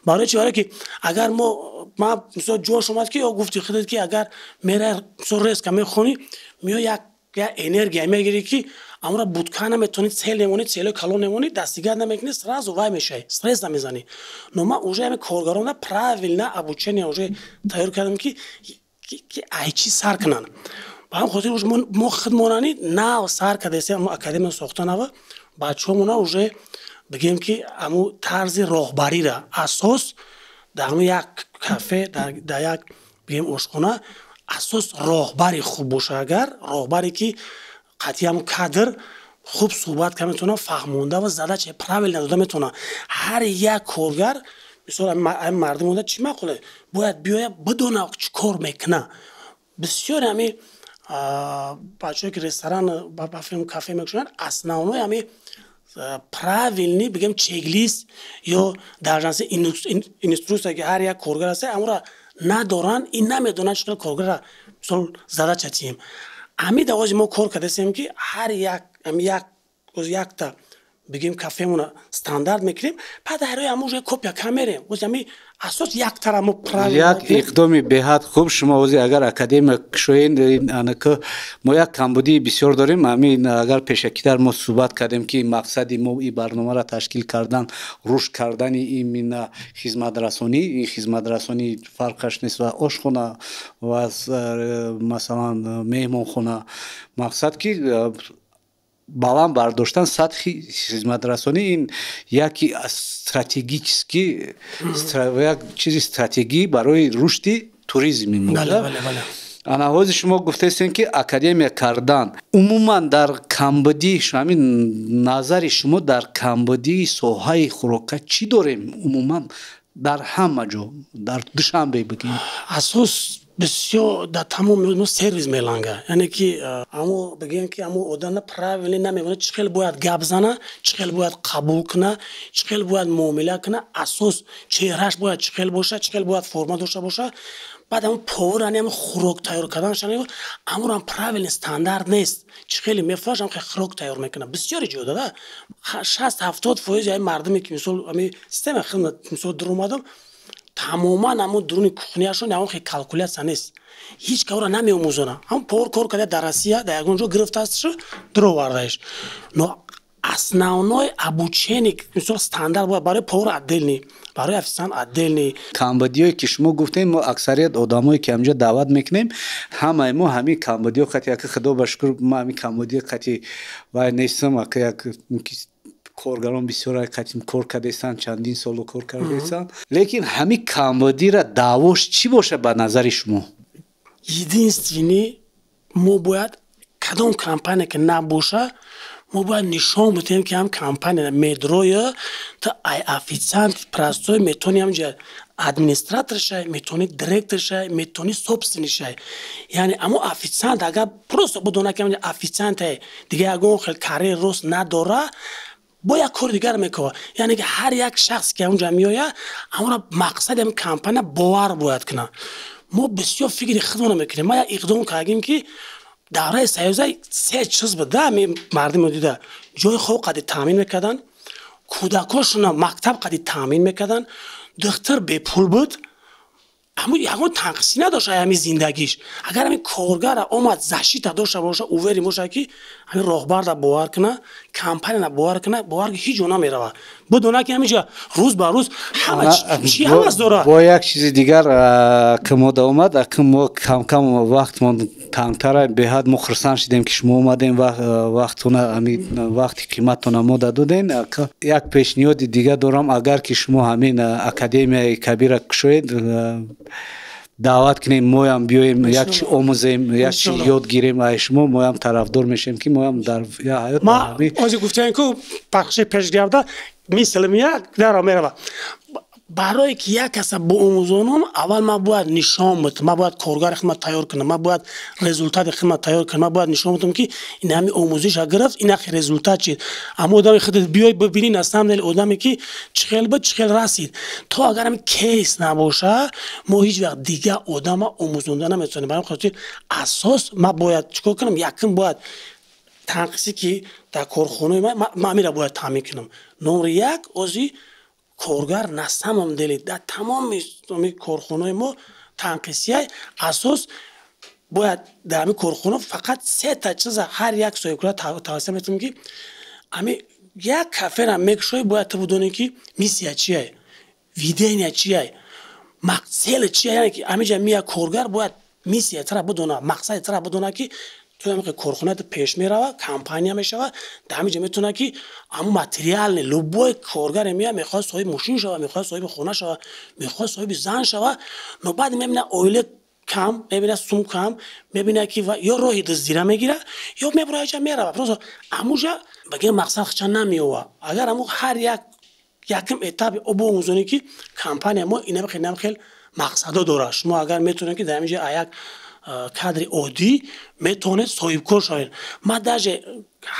Барои чи? Барое ки агар мо, ма мисол, ҷош омад, ки ё гуфти худат, ки агар мера, мисол, резко мехонӣ, мео як энергия мегирӣ, ки амра будка наметавонӣ, цель немонӣ, цели калон немонӣ, дастигар намекунӣ, сразу вай мешавӣ, стресс намезанӣ. Но ман уже ҳамин коргарона правильно обучение уже тайёр кардам, ки ай чӣ сар кунанд. Ба ҳамин хотир мо худмонани нав сар кардастем академия сохтанава. Бачаҳомона уже бигем, ки ҳамун тарзи роҳбарира, асос дар ҳамун як кафе, дар як, бигем, ошхона асос роҳбари хуб боша. Агар роҳбаре ки қатъи ҳамун кадр хуб суҳбат карда метавона, фаҳмонда ва задача правильно дода метавона, ҳар як коргар, мисол, ҳамин мардум ода чӣ маъқуле бояд биёяд, бидона чӣ кор мекуна. Бисёре ҳамин бачаҳое ки ресторан, кафе мекушоянд, основной ҳамин правильный, бигем, чек-лист ё должностной инструкция, ки ҳар як коргар аст, амора надоранд и намедонанд чӣ хел коргарра, мисол, задача тиҳем. Ҳамин давози мо кор кардастем, ки ҳар як як якта, бигем, кафемона стандарт мекунем, баъд ҳар ҳамон уже копия камерем. Ози ҳамин асос яктара мо Як иқдоми беҳад хуб. Шумо ози агар академия кушоед, анака мо як камбудии бисёр дорем. Ҳамин агар пешакитар мо суҳбат кардем, ки мақсади мо ин барномаро ташкил кардан рушд кардани именно хизматрасонӣ. Ин хизматрасонӣ фарқаш нест ва ошхона ва, масалан, меҳмонхона. Мақсад ки баланд бардоштан сатҳи хизматрасонӣ, ин яке стратегически, як чизи стратегӣ барои рушди туризми мо. Ана ҳозир шумо гуфтестем, ки академия кардан. Умуман дар камбудӣ, ҳамин назари шумо, дар камбудии соҳаи хӯрока чӣ дорем умуман дар ҳама ҷо, дар Душанбе бигем? Асос бисёр дар тамоми мо сервис меланга, яъне ки амо бигем, ки амо одамна правильно намемонад, чӣ хел бояд гап зана, чӣ хел бояд қабул куна, чӣ хел бояд муомила куна, асос чеҳраш бояд чӣ хел боша, чӣ хел бояд форма дошта боша. Баъд ҳамн повар, ани ҳамн хӯрок тайёр карданаш, амурам правильный стандарт нест. Чӣ хеле мефурӯш, ҳам хӯрок тайёр мекунад. Бисёри ҷо дада 60-70% ҳами мардуме ки, мисол, ҳами система, мисол, дуромадам, тамоман ҳамон дуруни кухняшон ҳамон хел калкуляция нест, ҳеҷ каора намеомӯзонад. Ҳамн повар кор карда, дар Россия, дар ягон ҷо гирифтаастшу дуровардаиш. Но основной обучение, мисол, стандарт бояд барои повар отдельный, барои официант отдельный. Камбудиое ки шумо гуфтем, мо аксарият одамое ки ҳамҷо даъват мекунем, ҳамаи мо ҳамин камбудиё қати, яка, худо ба шукр, ма ҳамин камбудиё қати вай нестам. Ака, як коргарон бисёр қатим кор кардастанд, чандин соло кор кардастанд, лекин ҳамин камбудира даъвош чӣ бошад ба назари шумо? Единственный, мо бояд, кадом компания ки набоша, мо бояд нишон бидиҳем, ки ҳам компания медроя, та ай официант простой метавони ҳамҷа администратор шай, метавони директор шай, метавони собственник шай. Яъне амо официант агар просто бидона, ки официанте, дига ягон хел карьера рост надора, бо як кори дигар мекова. Яъне ки ҳар як шахс ки ҳамунҷа меояд, амора мақсади ҳамин компания бовар бояд кунад. Мо бисёр фикри худмона мекунем. Ма як иқдом кардем, ки Давраи союза се чиз буд, да, ами мардуми дида ҷои хоб қади таъмин мекарданд, кӯдакошона мактаб қади таъмин мекарданд, духтар бепул буд. Ҳамун ягон танқисӣ надошт ҳами зиндагиш. Агар ҳамин коргара омад, защита дошта боша, уверен боша, ки ҳамин роҳбарда бовар куна, компанияна бовар куна, бовар ҳеҷ ҷо намерава, бидона ки ҳаминҷа рӯз ба рӯз ҳама чӣ ҳавас дорад. Бо як чизи дигар, ки мода омад, ки мо камкам вақтмон тангтара, беҳад мо хурсанд шудем, ки шумо омадем, вақтона, вақти қиматтона мо додем. Як пешниҳоди дига дорам: агар ки шумо ҳамин академияи Кабира кушоед, даъват кунем, моям биёем, як чи омӯзем, як чи ёд гирем ай шумо. Моям тарафдор мешем, ки моям дар ҳаёт. Ма ози гуфтем, ку бахши пешгавда мислим як даро мерава. Барое ки як каса боомӯзонам, аввал ман бояд нишон бидам, ман бояд коргари хидмат тайёр кунам, ман бояд результати хидмат тайёр кунам, ман бояд нишон бидам, ки ин ҳами омӯзиша гирифт, ин ҳақи результат чист. Аммо одами худат биёй бибинӣ, на самом деле одаме ки чӣ хел буд, чӣ хел расид. То агар ҳами кейс набоша, мо ҳеҷ вақт дига одама омӯзонда наметавонем. Барои хотир асос ман бояд чӣ кор кунам? Якум, бояд танқисе ки дар корхонаи ман амира бояд таъмин кунам. Номри як, ози коргар на самом деле дар тамоми корхонаи мо танқисияй. Асос бояд дар ҳамин корхона фақат сета чиза ҳар як соҳибкора тавсия метавонем, ки ами як кафера мекушоӣ, бояд ту бидонӣ, ки миссия чияй, видения чияй, цели чия. Яъне ки ҳамиҷа мия коргар бояд миссия тара бидона, мақсади тара бидона, ки ту корхонаат пеш мерава, компания мешава. Дар ҳамиҷа метавона ки ҳамун материальный, любой коргаре мея, мехоҳад соҳиби мошин шава, мехоҳад соҳиби хона шава, мехоҳад соҳиби зан шава, но баъд мебина оила кам, мебина сум кам, мебина ки ё роҳи дуздира мегира, ё мебура ҷа мерава, просто ҳамуҷа баги мақсад хича намеёва. Агар ҳамун ҳар як якум этапи обомӯзонӣ, ки компания мо инамхел инамхел мақсадо дорад, шумо агар метавонед, ки дар ҳамиҷа як кадри оддӣ метавонед соҳибкор шавед. Ман даже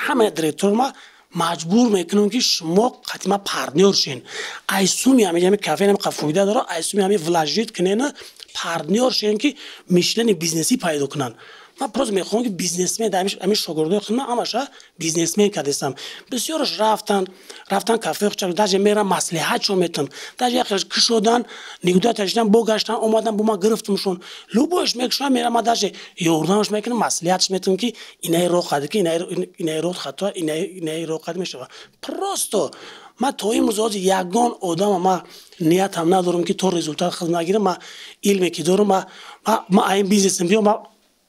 ҳама директорма маҷбур мекунам, ки шумо қатима партнёр шен. Ай суми ҳами кафе ҳами фоида дора, ай суми ҳами вложить кунена, партнёр шен, ки мышление бизнесӣ пайдо кунанд. Ман просто мехоҳам, ки бизнесмен ҳамин шогирдои худма ҳамаша бизнесмен кардестам. Бисёраш рафтан кафе, даже мерам, маслиҳатшон метам, даже яхеш кушодан, нигоҳ ташидан, бо гаштан омадан, бо ман гирифтамшон. Любойш мекушам, мерам, ман даже ёрдамаш мекунам, маслиҳатш метам, ки инаи роҳ қади, ки инаи роҳ хато, инаи роҳ қади мешава. Просто ман то имрӯз ҳозир ягон одама ман ниятам надорам, ки то результат худ нагирам. Ман илме ки дорам, ман айн бизнесам биё, ман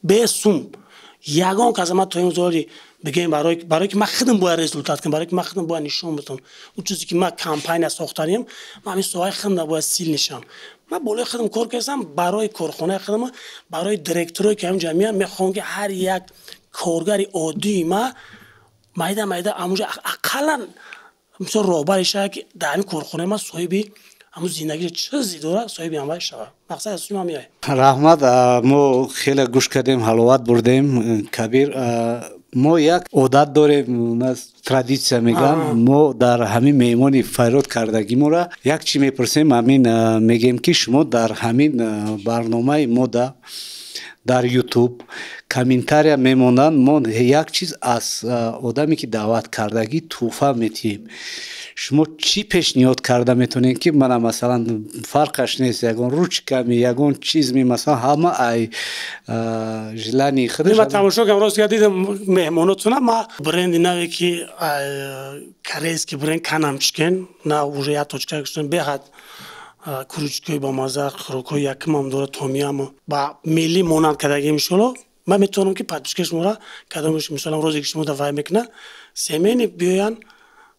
бесум ягон каса ман то имрӯз ҳоли бигем, барое ки ман худам бояд результат кунам, барое ки ман худам бояд нишон бидам. Он чизе ки ман компания сохтанем, ман ҳамин соҳаи худам бояд сил нишам. Ман болои худам кор кардам, барои корхонаи худам, барои директорое ки ҳамин ҷамъия. Мехоҳам, ки ҳар як коргари оддии ма майда майда амуҷа ақаллан мисол роҳбаре шава, ки дар ҳамин корхонаи ман соҳиби ҳамун зиндагӣ чизе дорад, соҳиби ҳамвай шава. Мақсад аз ҳамин. Раҳмат, мо хеле гӯш кардем, ҳаловат бурдем. Кабир, мо як одат дорем, традиция мегӯям, мо дар ҳамин меҳмони фарёд кардагимора як чӣ мепурсем. Ҳамин мегӯем, ки шумо дар ҳамин барномаи мо дар Ютуб комментария мемонанд, мо як чиз аз одаме ки даъват кардагӣ тӯҳфа метиҳем. Шумо чӣ пешниҳод карда метавонед, ки мана масалан, фарқаш нест, ягон ручками, ягон чизми, масалан, ҳама ай желании худаш. Тамошо кардам, рост дидам меҳмонотуна. Ма бренди наве, ки корейский бренд Канам Чикен, на уже як точка беҳад куручкои бомаза, хӯрокҳои якумам дорад, томияму ба миллӣ монанд кардагӣ. Иншолло, ман метавонам, ки подписчикаи шуморо кадомш, мисолан, рӯзе ки шумо да вай мекунад, семейный биёянд,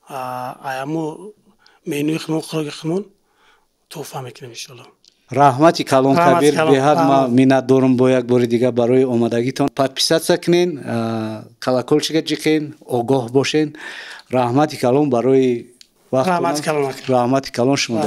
аяму менюи худмон, хӯроки худмон тӯҳфа мекунем, иншолло. Раҳмати калон, Кабир, беҳад ма миннатдорум. Бо як бори дига барои омадагитон. Подписаться кунен, колокольчика ҷиқен, огоҳ бошен. Раҳмати калон барои вақт, раҳмати калон шумо.